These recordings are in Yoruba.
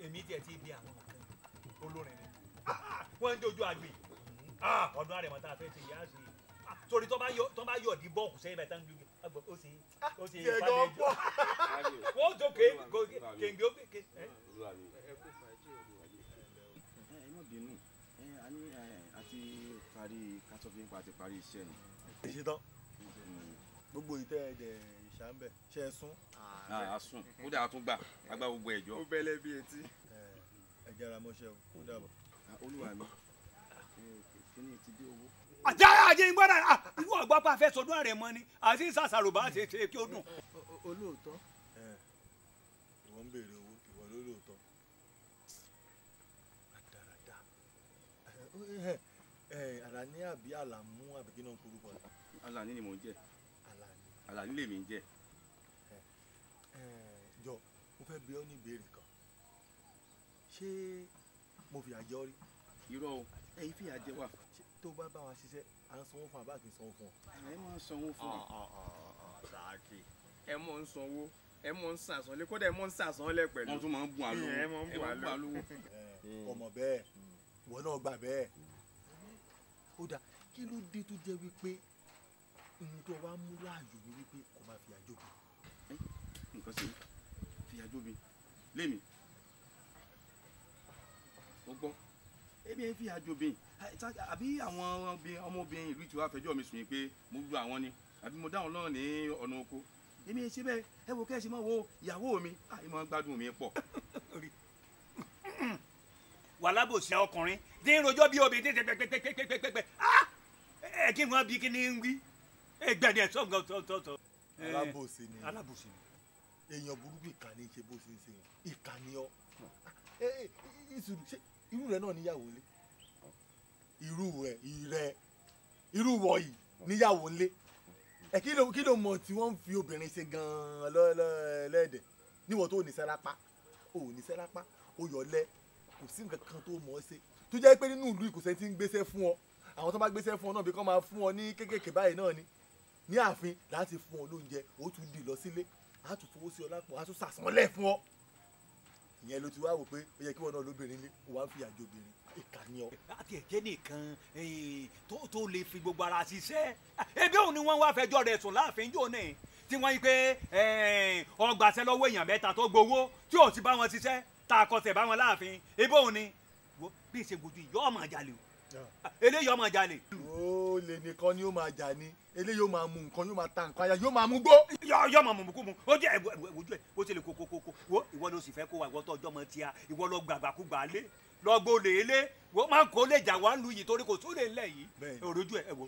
Èmi tiẹ̀ ti bí àwọn kan olórin ni wọ́n ń dojú àgbè ọdún àrẹ̀mọ tá a fẹ́ ṣe ìyá ṣe torí tó bá yọ̀ di bọ́ọ̀kù sẹ́yìn báyìí tá ń gbé ó sì ó sì Tiẹ̀ gan pọ̀. Wọ́n tó kéńgé ó ké. Ẹ má bínú, a ní a ti parí kátó fi ń pa, a ti parí iṣẹ́ ni. Ẹ ṣe tán gbogbo ìtẹ́ ẹ̀jẹ̀ ìṣàǹbẹ̀ ṣe é sún. A sùn kódà a tún gbà a gba gbogbo ẹ̀jọ́. Ó bẹ́lẹ̀ bí etí. Ẹ jẹ́ra mọ́ṣẹ́ o, ó dàbọ̀. Olúwa mi, kí ni ti dé owó? Àjẹ́ àjẹ́ ìgbọ́dọ̀ ìwọ ọ̀gbọ́n pa fẹ́ sọdún àrẹ̀mọ ni àti ìsàsàrò bá ṣe ṣe kí ó dùn. Olóòótọ́. Ìwọ ń béèrè owó, ìwọ ló lóòótọ́. Àdàràdà. Àlàní àbí Àlàmú àbí kí náà ń korúkọ rẹ̀? Àlàní ni mò ń jẹ́. Àlàní. Àlàní lèmi ń jẹ́. Jọ, mo fẹ́ bi ọ́ ní ìbéèrè kan. Ṣé mo fìyà jẹ ọ́ rí? Irọ́ o, ẹ̀yin fìyà jẹ wá. Tó bá bá wa ṣiṣẹ́, à ń sanwó fún àbá kì í sanwó fún ọ. Ẹ máa ń sanwó fún ọ. Sàákì, ẹ mọ̀ ń sanwó, ẹ mọ̀ ń sàsánlé, kódà ẹ mọ̀ ń sàsánlé pẹ̀lú. Wọ́n tún máa ń bùn àlówó. Ẹ mọ̀ ń bùn àlówó. Ọmọ bẹ́ẹ̀, ìwọ náà gbà bẹ́ẹ̀. Ó dáa, kí ló dé tó jẹ́ wípé ohun tó wá mú láàyò ni wípé kò máa fìyà jóbi? Nǹkan ṣe fìyà jóbi lémi. Ó gbọ́, ebi ẹ fìyà jóbi àbí àwọn ọmọbìnrin ìlú tí wàá fẹjọ́ mi sùn yìí pé mo lu àwọn ni àbí mo dáhùn lọ́rùn ní ọ̀nà oko. Èmi ẹ ṣe bẹ́ẹ̀, ẹ wo kẹ́ ẹ ṣe máa wo ìyàwó mi, àìmọ̀ gbádùn mi pọ̀. Wà lábòsí ọkùnrin tí ń rojọ́ bí obìnrin tí ń ṣe pẹ́pẹ́pẹ́pẹ́pẹ́ ẹ kí wọ́n bí kí ni ń wí ẹgbẹ́ ni ẹ̀ sọ̀ngàn. Alábòsí ni. Alábòsí ni. Èèyàn burúkú ìkà ni ṣe bó ṣe ń ṣe yẹn, ìkà ni ọ. Ṣé irú rẹ náà níyàwó lé? Irú rẹ irú wọ yìí níyàwó lé. Ẹ kí ló mọ̀ tí wọ́n ń fi obìnrin ṣe gan-an lẹ́ẹ̀dẹ̀ níwọ̀n tó ní sẹ́lápá, ò ní sẹ́lápá, ó yọ̀ lẹ́, kò sí nǹkan kan tó mọ̀ ọ́ ṣe tó jẹ́ pé nínú ìlú ìkòsẹ́ tí ń gbéṣẹ́ fún ọ. Àwọn tó bá gbéṣẹ́ fún ọ náà bí kò máa fún ọ ní kéékèèké báyìí náà ni ní ààfin láti fún ọ lóúnjẹ, ó tún dì lọ sílé, á tún fowó sí ọ lápò, á tún sàsánlẹ̀ fún ọ. Ìyẹn ló ti wá wò pé ó yẹ kí wọn náà lóbìnrin lé, ó wá ń fi àjò obìnrin, ìkà ni ọ. Àti ẹ̀jẹ̀ nìkan tó lè fi gbogbo ara ṣiṣẹ́. Ebi òun ni wọ́n wá fẹjọ́ rẹ̀ sùn láàfin jò ní tí wọ́n yí pé ọgbàṣẹ́ lọ́wọ́ èèyàn mẹ́ta tó gbowó tí ò ti bá wọn ṣiṣẹ́ tá a kọsẹ̀ bá wọn láàfin. Ebi òun ni bí ìṣe gbojú yìí yóò máa jalè o, eléyìí ó máa jalè. Ó lè nìkan ni ó máa jà ní, eléyìí ó máa mu nǹkan, yóò máa ta nǹkan aya, yóò máa mú gbó. Yọ máa mú kú mu, ó jẹ́ ojú ẹ̀ ó ti lè kókókókó. Wo ìwọ ló sì fẹ́ kó wa, ìwọ tó ọjọ́ mọ tíya, ìwọ lọ gbàgbàkúgbà lé, lọ gbó lè lé, wọ́n máa ń kó lè jà wá lu yìí torí kò sólè ńlẹ̀ yìí. Ojú ẹ̀ wo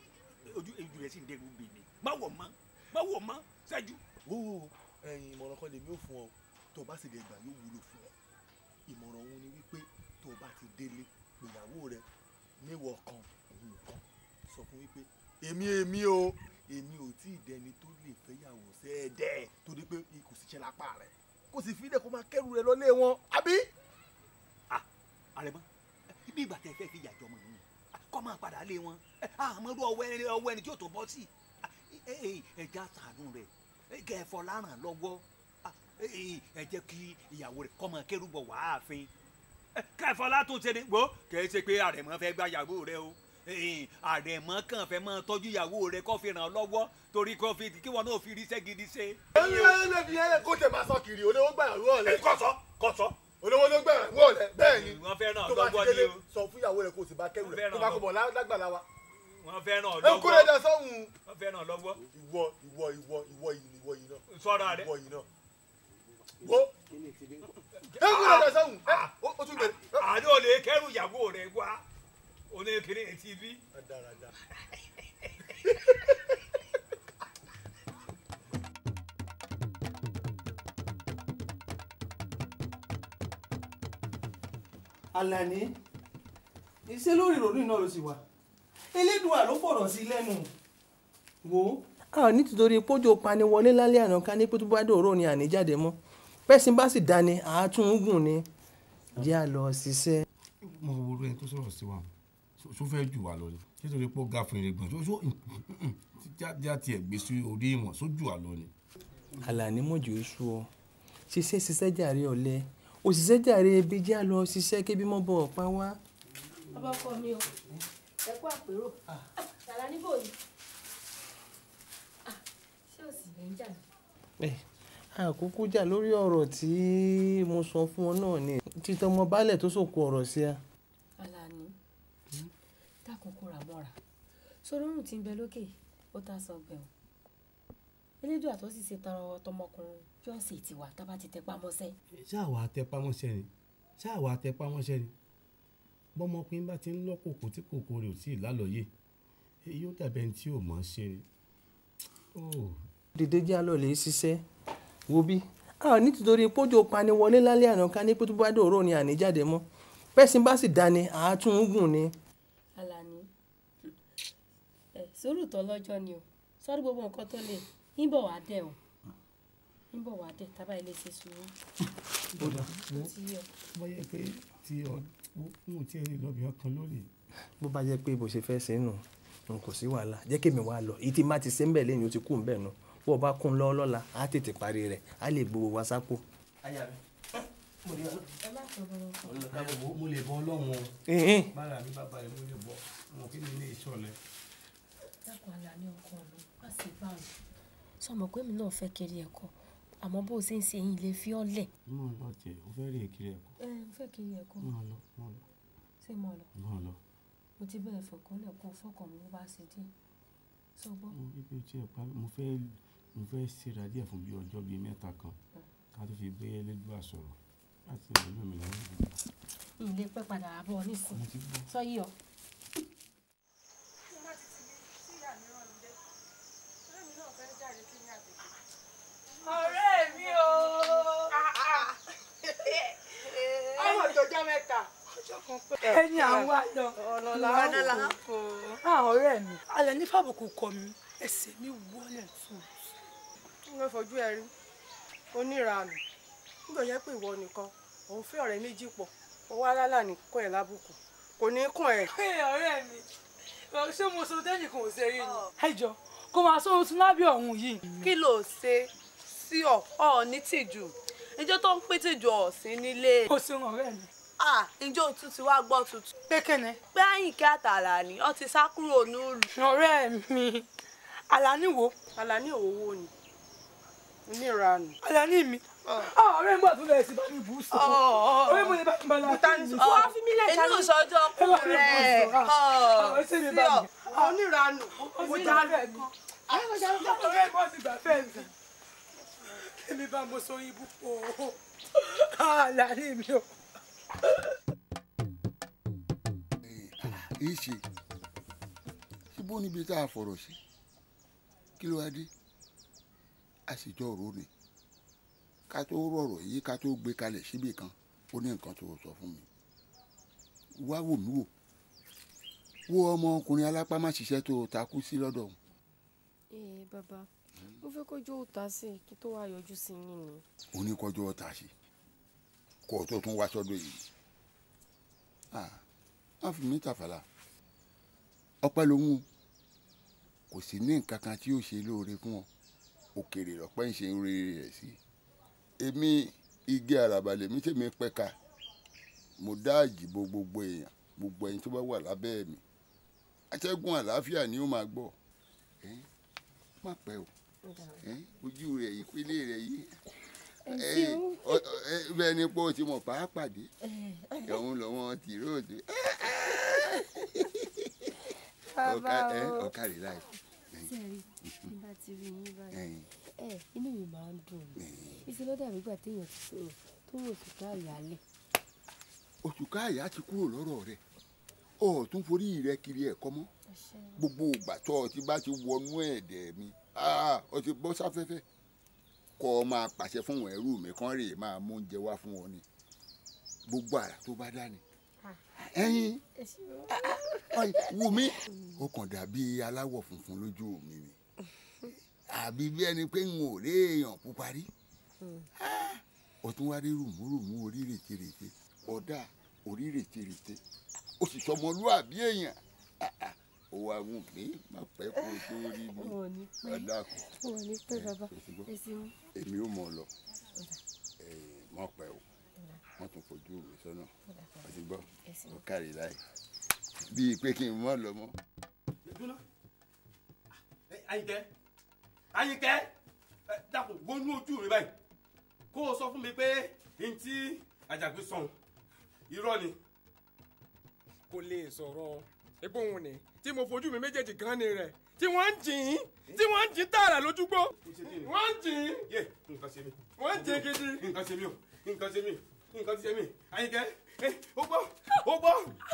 ojú rẹ̀ sì ń dẹ́rù bì mí, má wò mọ́, má wò mọ́ sẹ́jú. Wo ẹ̀yin ìmọ̀ràn kan lèmi ò fún ọ, tó o bá sì lè gbà yóò wúlò fún ọ. Ìmọ̀ràn òun ni wípé tó o bá ti délé ìyàwó rẹ níwọ̀ kan òun kan sọ fún wípé èmi o, èmi ò tí ì dẹni tó lè fẹ́yàwó sẹ́ẹ̀dẹ̀ torí pé kò síṣẹ́ lápá rẹ̀, kò sì fílẹ̀ kó máa kẹ́rù rẹ̀ lọ́lé wọn, àbí. Àrẹ̀mọ, bí ìgbà tẹ fẹ́ fi yàjọ ọmọ nìyẹn kọ́ máa padà lé wọn, àmọ́ irú ọwọ́ ẹni tí yóò tó bọ́ sí ẹja sàánú rẹ̀ kẹfọ́ láràn lọ́wọ́, ẹ jẹ́ kí ìyàwó rẹ̀ kọ́ máa kẹ́rù bọ̀ wá ààfin kẹfọ́ látún ṣe ni wo kì í ṣe pé Àrẹ̀mọ fẹ́ gba ìyàwó rẹ̀ o, Àrẹ̀mọ kàn fẹ́ máa tọ́jú ìyàwó rẹ̀ kó fi ràn án lọ́wọ́ torí kó fi kí wọn náà fi ríṣẹ́ gidi ṣe. ẹ kó tẹ̀ máa sọ kiri, olówó gbà ìyàwó ọ̀lẹ. Kọ́sọ́ kọ́sọ́. Olówó ló gbà ìyàwó ọ̀lẹ, bẹ́ẹ̀ ni. Wọ́n fẹ́ ràn án tó bá lọ́wọ́ ti délé ni o. Sọ fún ìyàwó rẹ̀ kó o sì bá kẹ́rù rẹ̀ kó bá kó bọ̀ lágbàlá wa. Wọ́n fẹ́ ràn án lọ́wọ́. Ẹ kúrẹ́ dà sọ́hun. Wọ́n fẹ́ ràn án lọ́wọ́. Ìwọ ìwọ ìwọ ìwọ yìí ìwọ yìí náà. Sọ́ra rẹ̀. Ìwọ yìí náà. Wo. Ẹ kúrẹ́ dà sọ́hun. Ó tún bẹ̀rẹ̀. Àdó lè kẹ́rù ìyàwó rẹ̀ wá. Oníkiri etí bí. Àlàní, iṣẹ́ lórí ìrònú náà ló sì wà. Elédùà ló fọ̀rọ̀ sí lẹ́nu. Wo. A ò ní tìtorí pójò paniwọlé lálẹ́ àná ká ní pé tó bá dòrò ni àní jáde mọ́. Pẹ́sìn bá sì dání, àátún gùn ni. Jẹ́ à lọ ṣiṣẹ́. Mo wo orú ẹni tó sọ̀rọ̀ sí wa, ṣó fẹ́ jù wá lọ ni? Ṣé torí pé ó ga fún ìrẹ̀gbọ̀n? Ṣó já tiẹ̀ gbé sí orí ìwọ̀n sójú wá lọ ni? Àlàní mọ̀jọ́ oṣù ọ. Ṣiṣẹ́ ṣiṣẹ́ jàre ọ̀lẹ. Òṣìṣẹ́ jàre ebi jẹ́ àlọ́ ṣiṣẹ́ kébí mọ́ bọ̀ ọ̀pá wá. Bàbá ọkọ mi o, ẹ kú àpérò. Àlàní bò ní. Ṣé o sì ń jà ní? Àkókò jà lórí ọ̀rọ̀ tí mo sọ fún ọ náà ni títọ́ ọmọ baálẹ̀ tó sòkò ọ̀rọ̀ sí a. Àlàní, dákun kóra mọ́ra. Sọ̀rọ̀ òrùn tí ń bẹ lókè, ó ta sọ gbẹ̀ o. Elédùà tó sì ṣe tọrọ tọmọkùnrin yóò sì ti wà tá bá ti tẹpá mọ́ṣẹ́. Ṣáà tẹpá mọ́ṣẹ́ ni, ṣáà tẹpá mọ́ṣẹ́ ni. Bọ́mọkùnrin bá ti ń lọ́ kòkó tí kòkó rẹ̀ ò tí ì lálọ́yè, yóò dàbí ẹni tí ò mọ̀ ṣe ni. Dìde jẹ́ àlọ́ lè ṣiṣẹ́. Wo bí a ò ní tìtorí pójò paniwọlé lálẹ́ àná ká ní pé tó bá dòrò ni àní jáde mọ́. Pẹ́sìn bá sì dání, àátún gùn ni. Àlàní, sùúrù tó lọ́jọ́ ni o, sọ́rí gbogbo nǹkan tó le, ń bọ̀ wá dẹ̀ o, ń bọ̀ wá dẹ̀ tábà ilé ṣe sùúrù. Bóyá pé tí ọ mú tí ẹ lọ bí ọkàn lórí. Bó bá jẹ́ pé bó ṣe fẹ́ ṣe nù, n kò sí wàhálà, jẹ́ kí èmi wá lọ. Ìtì má ti ṣe ń bẹ̀ lẹ́yìn ó ti kú ń bẹ̀ nù. Bó o bá kún lọ́wọ́ lọ́la, á tètè parí rẹ̀, á lè gbowó wa sápò. Aya mi, mo lè mo lè bọ́ Ọlọ́run o. Bára mi bá balẹ̀ mo lè bọ́, mo kí ni ilé ìṣọ̀lẹ̀. Dákun Àlàní ọkọ mi, má ṣe bá mi. Sọ mọ̀ pé èmi náà fẹ́ kiri ẹ̀kọ́, àmọ́ bó o ṣe ń ṣe yín lè fi ọ́ lẹ̀. Mo ń lọ tiẹ̀, o fẹ́ rìn kiri ẹ̀kọ́. Ẹ mo fẹ́ kiri ẹ̀kọ́. Mo lọ, mo lọ. Ṣé mo lọ? Mo lọ. Mo ti bẹ̀rẹ̀ fọkànlẹ̀ kó fọkàn mi bó bá ṣe dé. Sọ gbọ́. Ibi tí ẹ pa mo fẹ́ ṣera díẹ̀ fún bí ọjọ́ bíi mẹ́ta kan ká tó fi gbé Elédùà sọ̀rọ̀ láti ìlú mi lọ́wọ́. Ilé pẹ́ padà wá bọ̀ nísìnyí. Sọ yí ọ. Ọ̀rẹ́ mi o. Ọmọ ìjọjọ́ mẹ́ta. Ẹni à ń wá lọ. Ọ̀nà là ń kó. Ọ̀rẹ́ mi, alẹ́ ní fàbùkù kọ mi, ẹsẹ̀ mi wọlé tù. Wọ́n fojú ẹ rí oníranù. Nígbà yẹn pé ìwọ nìkan, òun fẹ́ ọ̀rẹ́ méjì pọ̀, ó wá lálà ní kọ́ ẹ̀ lábùkù. Kò ní kún ẹ̀. Ọ̀rẹ́ mi, ṣé mo sọ tẹ́nìkan ò ṣe rí ni? Ẹ jọ, kó máa sọ ohun tún lábẹ́ ọ̀hún yìí. Kí ló ṣe sí ọ? Ọ ní tìjú. Ìjọ tó ń pín tìjú ọ̀sìn nílé. Kò sí ọ̀rẹ́ mi. Ǹjẹ́ òtún ti wá gbọ́ tuntun. Pé kíni? Pé Àyìnkẹ́ àtàlàní, ó ti sá kúrò nílùú. Ọ̀rẹ́ mi, Àlàní wo? Àlàní òwò ni. Oníranù. Àlàní mi. Ọ̀rẹ́ mi bọ̀ tún bẹ̀rẹ̀ sí bá mi bù ú sọ. Ọ̀rẹ́ mi lè bá mi bá mi sọ. Wọ́n fi mí lẹ̀ ṣáà. Inú ìsọjọ́ kú rẹ̀. Sí ọ. Oníranù. Mo já rẹ̀ mi. Ọ̀rẹ́ mi bọ̀ sí gbà fẹ́ mi. Èmi bá mo sọ ibú pọ̀. Àlàní mi o. Ìṣe síbó níbi tá a fọ̀rọ̀ sí kí ló wá dé a sì jọ rò ní ká tó rọ̀rọ̀ yìí ká tó gbé kalẹ̀ síbì kan ó ní nǹkan tó sọ fún mi wá wò mí wò wo ọmọkùnrin alápá má ṣiṣẹ́ tó takú sí lọ́dọ̀ òun. Ee bàbá, mo fẹ́ kọjú ọ̀tá sí kí tó wá yọjú sí yín ni. Ó ní kọjú ọ̀tá sí kó o tó tún wá sọ́dọ̀ yìí. Má fi mí tàfàlà ọpẹ́ lòun kò sí ní nǹkan kan tí yóò ṣe lóore fún ọ òkèrè lọ́pẹ́ ń ṣe rere rẹ̀ sí. Èmi igi àràbà lèmi tèmi pẹ̀ka mo dá àjìbò gbogbo èèyàn gbogbo ẹni tó bá wà lábẹ́ mi atẹ́gùn àlàáfíà ni ó máa gbọ́. Má pẹ́ o, ojú rẹ̀ yìí pélé rẹ̀ yìí bẹ́ẹ̀ ni pé o ti mọ̀ pàápàá dé òun lọ́wọ́ tìróòtù ọ̀kàrí láì. Sẹ́ẹ̀rì tí bá ti rí yín báyìí inú mi máa ń dùn mí ìṣe ló dàbí ìgbà téèyàn ti sọ̀rọ̀ tó wò òṣùká ìyálẹ̀. Òṣùká ìyá ti kúrò lọ́rọ̀ rẹ̀ o tún forí rẹ̀ kiri ẹ̀kọ́ mọ́ gbogbo ìgbà tó o ti bá ti wọnú ẹ̀dẹ̀ mi o ti bọ́ sáfẹ́fẹ́ kọ́ ọ máa pàṣẹ fún àwọn ẹrú mi kán rèé máa mú oúnjẹ wá fún ọ ni gbogbo àrà tó bá dá ni. Ẹyin wù mí ó kàn dàbí aláwọ̀ funfun lójú mi ni àbí bí ẹni pé n ò rí èèyàn pupa rí ó tún wá rí rùmúrùmú orí rètérètè ọ̀dà orí rètérètè ó sì sọmọlúàbí èèyàn ó wá wù mí má pẹ́ kó o tó rí mi ọ̀dà kù èmi ò mọ̀ lọ mọ̀ pẹ́ o Wọ́n tún fojú mi sọ́nà. O ti gbọ́, o kárí láì. Bíi pé kí n mọ́ lọ mọ́. Àyìnkẹ́, Àyìnkẹ́, dákun wọnú ojú mi báyìí. Kó o sọ fún mi pé n tí Àjàgbé sọ̀hún irọ́ ni. Kò lè sọ̀rọ̀ ebó òun ni tí mo fojú mi méjèèjì gan ni rẹ̀ tí wọ́n ń jìn tí wọ́n ń jìn tààrà lójúgbó wọ́n ń jìn wọ́n ń jìn gidi. Nǹkan ṣe mí o, nǹkan ṣe mí, nǹkan ṣe mí. Àyìnkẹ́, ó gbọ́, ó gbọ́,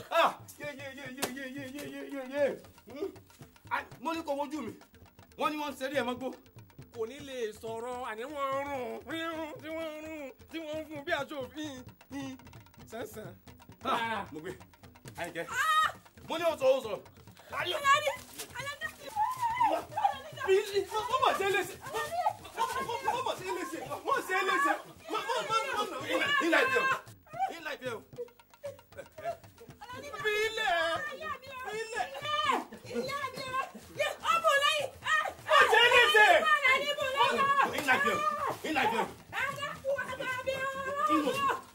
ah yé yé yé yé yé yé yé yé yé yé. Mo ní kó wojú mi, wọ́n ní wọ́n ń ṣeré ẹ̀ mọ́gbó. Kò ní lè sọ̀rọ̀ àní wọ́n ń rún rírun tí wọ́n ń rún tí wọ́n ń fún bí aṣọ òfin sánsan. Mo gbé Àyìnkẹ́, mo ní ọ̀sọ̀ ọ̀sọ̀. Wọ́n mọ̀ ṣe léṣe, wọ́n mọ̀ ṣe léṣe, wọ́n ṣe léṣe, wọ́n mọ̀ ìlà ìfẹ́ o, ìlà ìfẹ́ o. Bílẹ̀ bílẹ̀. Ọmọ lẹ́yìn. Wọ́n ṣe léṣe. Ìlà ìfẹ́ o, ìlà ìfẹ́ o.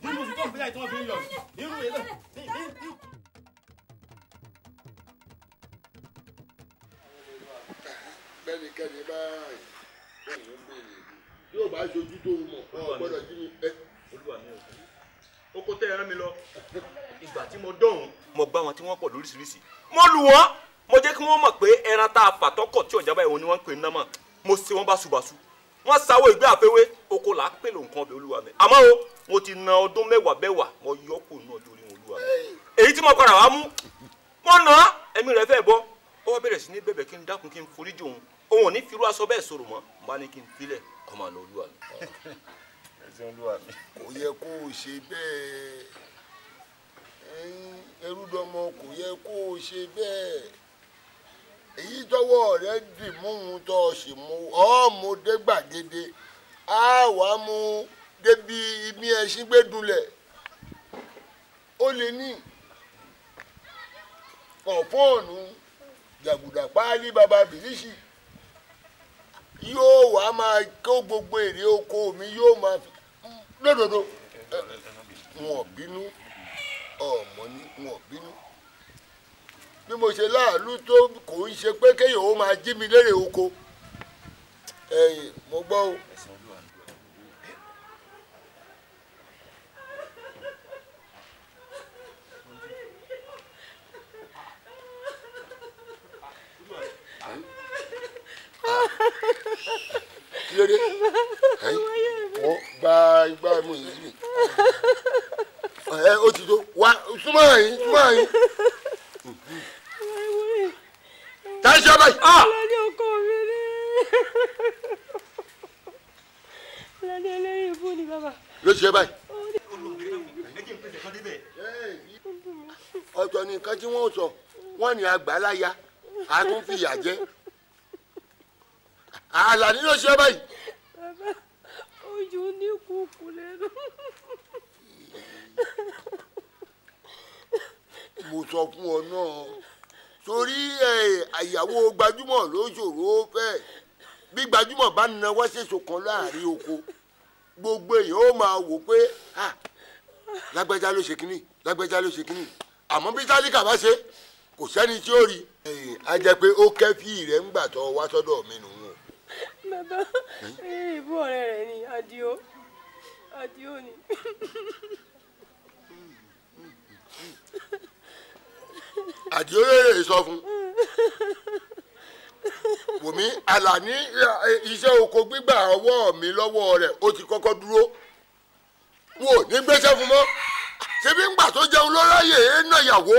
Inú oṣù tó ń fi láì tí wọ́n fi ń yọ, irú èlò. Bẹ́nikẹ́ni báyìí bẹ́ẹ̀ ló ń béèrè yóò bá ṣojú tó mọ̀ ọ́ gbọ́dọ̀ jí mi. Olúwa mi ò oko tẹ́ ẹ rán mi lọ ìgbà tí mo dọ̀hún mo bá wọn tí wọ́n pọ̀ lóríṣiríṣi mo lù wọ́n mo jẹ́ kí wọ́n mọ̀ pé ẹran tá a fà tọkọ̀ tí ọ̀já báyìí òun ni wọ́n ń pè ní námọ̀ mo ṣe wọ́n báṣubàṣu wọ́n sáwọ́ ìgbé àfẹ́wé oko là á pè ló nǹkan ọbẹ̀ Olúwa mi àmọ́ o mo ti na ọdún mẹ́wàá bẹ́wàá mo yọ kó nu ọdún orí wọn Olúwa mi èyí tí mo padà wá mú mo nà á ẹ̀mí rẹ̀ fẹ́ bọ́ ó wá bẹ̀rẹ̀ sí ní bẹ̀bẹ̀ kí n dákun kí n foríjì òun òun ò ní firú aṣọ bẹ́ẹ̀ sọ̀rọ̀ mọ́ mo bá ní kí n filẹ̀ kọ́ máa lọ Olúwa mi. Kò yẹ kó o ṣe bẹ́ẹ̀ ẹrúdọmọ, kò yẹ kó o ṣe bẹ́ẹ̀. Èyí tọ́wọ́ rẹ dì mú un tó o sì mú ọ mú dé gbàgede á wàá mú débi imí ẹṣin gbé dunlẹ̀ ó lè ní ọ̀fọ́ọ̀nù jàgùdà páálí baba bìríṣì yóò wá máa kó gbogbo èrè oko mi yóò máa fi lódodo. Wọn ò bínú ọmọ ni wọn ò bínú bí mo ṣe láàlú tó kò ń ṣe pé kéèyàn ó máa jí mi lérè oko. Ẹ̀yin mo gbọ́ o. Kí ló dé? Wọ́n gba igbá mú yìí sí mi. Ẹ ó ti tó wá súnmọ́ yìí súnmọ́ yìí. Tá a ṣe ọba yìí. Aládé ọkọ mi ní. Aládé ẹlẹ́rìí ibú ni bàbá. Ló ṣe báyìí. Ọ̀tọ̀ ni nǹkan tí wọ́n sọ, wọ́n ní àgbàláya, a tún fìyà jẹ. Àlàní ló ṣe báyìí. Bàbá ojú ní kúkú lẹ́nu. Mo sọ fún ọ náà torí àyàwó gbajúmọ̀ ló ṣòro ó fẹ́ bí gbajúmọ̀ bá nawọ́ ṣèṣò kan láàrin oko gbogbo èèyàn ó máa wò pé lágbájá ló ṣe kínní lágbájá ló ṣe kínní àmọ́ bí tálíkà bá ṣe kò sẹ́ni tí ó rí. A jẹ́ pé ó kẹ́fì rẹ̀ ń gbà tó wá sọ́dọ̀ mi nù. Bàbá ìbú ọ̀rẹ́ rẹ̀ ni Àdìó Àdìó ni. Àdìó lè sọ fún Wòmí Àlàní iṣẹ́ oko gbígbà ọwọ́ mi lọ́wọ́ rẹ̀ ó ti kọ́kọ́ dúró wọn ò ní gbéṣẹ́ fún mọ́ ṣebí ńgbà tó jẹun ló ráyè é nà yàwó.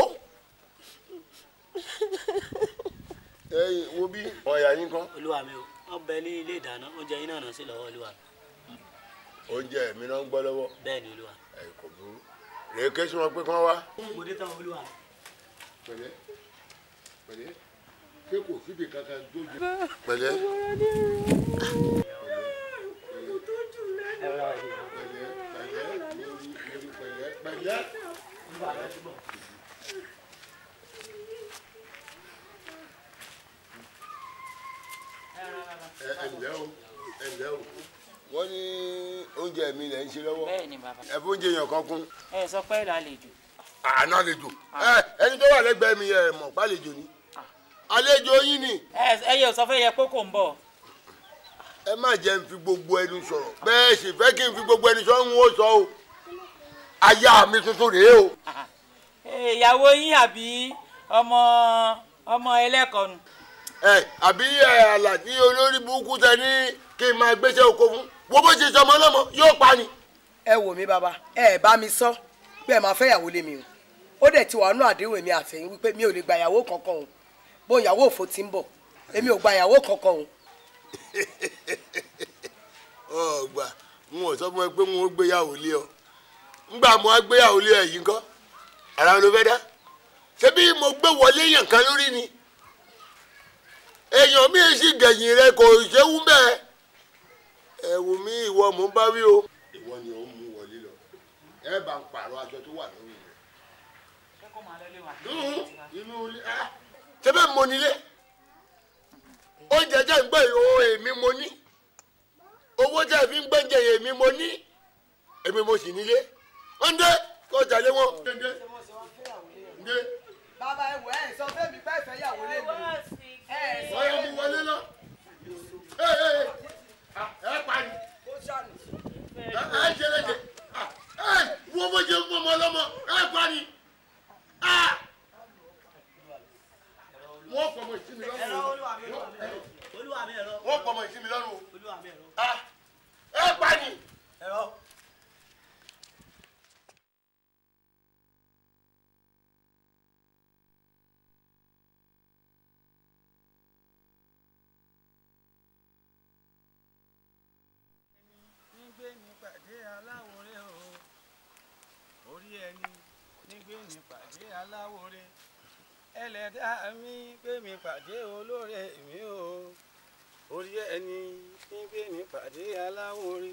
Ẹ̀yin wo bí ọ̀yà yín kan. Olúwa mi o, wọ́n bẹ ní ilé ìdáná, oúnjẹ yín náà sí lọ́wọ́ Olúwa mi. Oúnjẹ mi náà ń gbọ́ lọ́wọ́. Bẹ́ẹ̀ ni Olúwa. Ẹ kò burú rèé ké sí wọn pé kán wá. Mo dé tán Olúwa mi. Pẹ̀lẹ́ pẹ̀lẹ́ ṣé kò síbi kankan tó jẹ. Pẹ̀lẹ́ pẹ̀lẹ́ pẹ̀lẹ́ pẹ̀lẹ́. Ẹ ǹlẹ́ o, ẹ ǹlẹ́ o, Wọ́n ní oúnjẹ mi lẹ̀ ń ṣe lọ́wọ́. Bẹ́ẹ̀ ni bàbá. Ẹ fún oúnjẹ yẹn kan kún. Ẹ sọ pé lálejò. Àná àlejò. Ẹni tó wà lẹ́gbẹ̀ẹ́ mi ẹ mọ̀ pálejò ni. Àlejò yín ni. Ẹ yẹ sọ fẹ́ yẹ kókò ń bọ̀. Ẹ má jẹ́ n fi gbogbo ẹnu sọ̀rọ̀. Bẹ́ẹ̀ sì fẹ́ kí n fi gbogbo ẹnu sọ̀rọ̀ ń wò sọ o. Aya mi tuntun rèé o. Ìyàwó yín àbí ọmọ ẹlẹ́kọ̀ọ́nù. Ẹ àbí Àlàní olórí burúkú tẹ ní kí n máa gbéṣẹ́ oko fún. Wo bó ṣe sọmọ lọ́mọ yóò pa ni. Ẹ wò mí bàbá, ẹ bá mi sọ pé ẹ máa fẹ́ ìyàwó lé mi o. Ó dẹ̀ ti wà nú àdéhùn èmi àtẹ̀yìn wípé mi ò lè gba ìyàwó kankan o. Bó ìyàwó òfò ti ń bọ̀, èmi ò gba ìyàwó kankan o. Ọgbà n ò sọ fún ẹ pé n ò gbéyàwó lé ọ. Ngbà mo á gbéyàwó lé ẹ yìí ńkọ́? Ara ló fẹ́ dá. Ṣé bí mo gbé wọlé yàn kan lórí ni? Èèyàn mi sì gẹ̀yìn rẹ kò ṣéwú bẹ́ẹ̀. Ẹ wò mí ìwọ mò ń bá wí o. Ìwọ ni ò ń mú wọlé lọ. Ẹ bá ń pààrọ̀ aṣọ tó wà lórí rẹ. Inú ilé ṣé bẹ́ẹ̀ mo nílé? Oúnjẹ jẹ́ ń gbé ìhó èmi mo ní. Owó jẹ́ fi ń gbẹ́ǹjẹ èmi mo ní. Èmi mo sì nílé. Ń dé kó tẹ̀lé wọn. Ǹdé. Bàbá ẹ wọ ẹ sọ fẹ́ mi bẹ́ẹ̀ fẹ́ yàwó lé mi. Ọ̀yọ́ mu wọlé lọ. Ẹ pa ni. Ẹ ṣe léṣe. Wo bó ṣe ń fún ọmọ ọlọ́mọ. Ẹ pa ni. Wọ́n pọ̀mọ̀ ìsinmi lọ́rùn o. Wọ́n pọ̀mọ̀ ìsinmi lọ́rùn o. Ẹ pa ni. Orí ẹni nígbé ní pàdé aláwòrè, ẹlẹ́dàá mi gbé mi pàdé olóore mi o. Orí ẹni nígbé ní pàdé aláwòrè.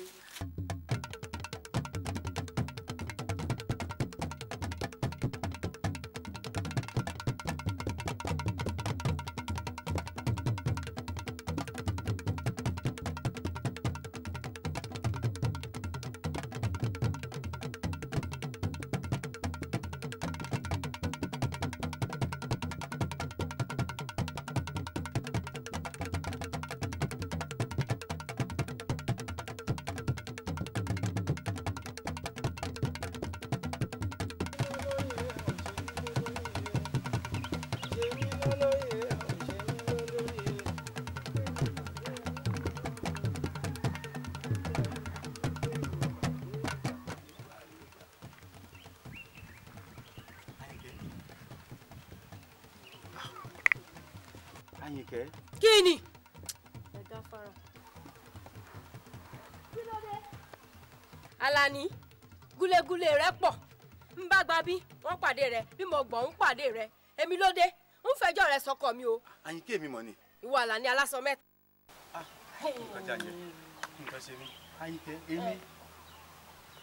Àyìnkẹ́. Kí ni? Ẹ gáfárà. Kí ló dé? Àlàní, gúlégúlé rẹ pọ̀. Ń bá gba bí wọ́n pàdé rẹ, bí mo gbọ̀n ń pàdé rẹ. Èmi ló dé, ń fẹjọ́ rẹ sọkọ mi o. Àyìnkẹ́ mi mọ̀ ni. Ìwọ Àlàní aláṣọ mẹ́ta. Nǹkan jàjẹ́, nǹkan ṣe mí. Àyìnkẹ́,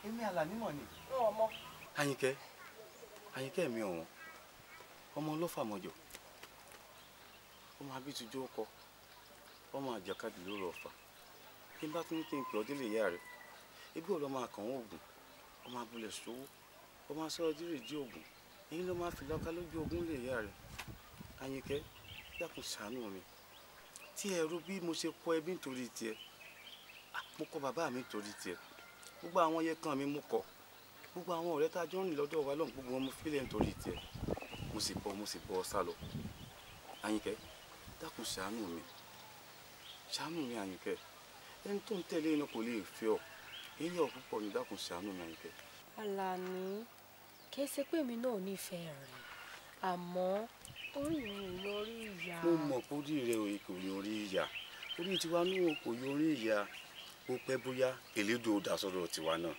èmi Àlàní mọ̀ ni. Ọmọ. Àyìnkẹ́, Àyìnkẹ́ mi ọ̀wọ́n, ọmọ ọlọ́fà mọ̀jọ̀. Ọmọ abitujú ọkọ, ọmọ àjàkadì ló rọ ọfà. Kí n bá tún ní kí n pè ọ́ délé ìyá rẹ, ibi ò lọ máa kàn wọ́n ògùn, ọmọ abúlé sówó, ọmọ asọ́rọ̀ dírè jí ògùn, èyí ló máa fi lọ́ka lójú ogun lè ìyá rẹ. Àyìnkẹ́, dákun ṣàánú mi. Tí ẹ rò bí mo ṣe kọ ẹbí nítorí tiẹ̀, mo kọ bàbá mi nítorí tiẹ̀, gbogbo àwọn yẹn kan mi mo kọ, gbogbo àwọn ọ̀rẹ́ tá a jọ ń rìn lọ́dọ̀ wa lọ́hùn gbogbo wọn mo fílẹ̀ nítorí tiẹ̀, mo sì bọ́ sá lọ. Àyìnkẹ́, dákun ṣàánú mi, ṣàánú mi Àyìnkẹ́. Ẹni tó ń tẹ̀lé iná kò lè fẹ́ ọ, èyí ọ̀ púpọ̀ ni, dákun ṣàánú mi Àyìnkẹ́. Àlàní, kì í ṣe pé èmi náà nífẹ̀ẹ́ rẹ̀, àmọ́ orí mi ò yọrí ìyá. Mo mọ̀ pé orí rẹ kò yọrí ìyá, orí tiwa náà kò yọrí ìyá. Ó pẹ́ bóyá elédò dà sọ́dọ̀ tiwa náà.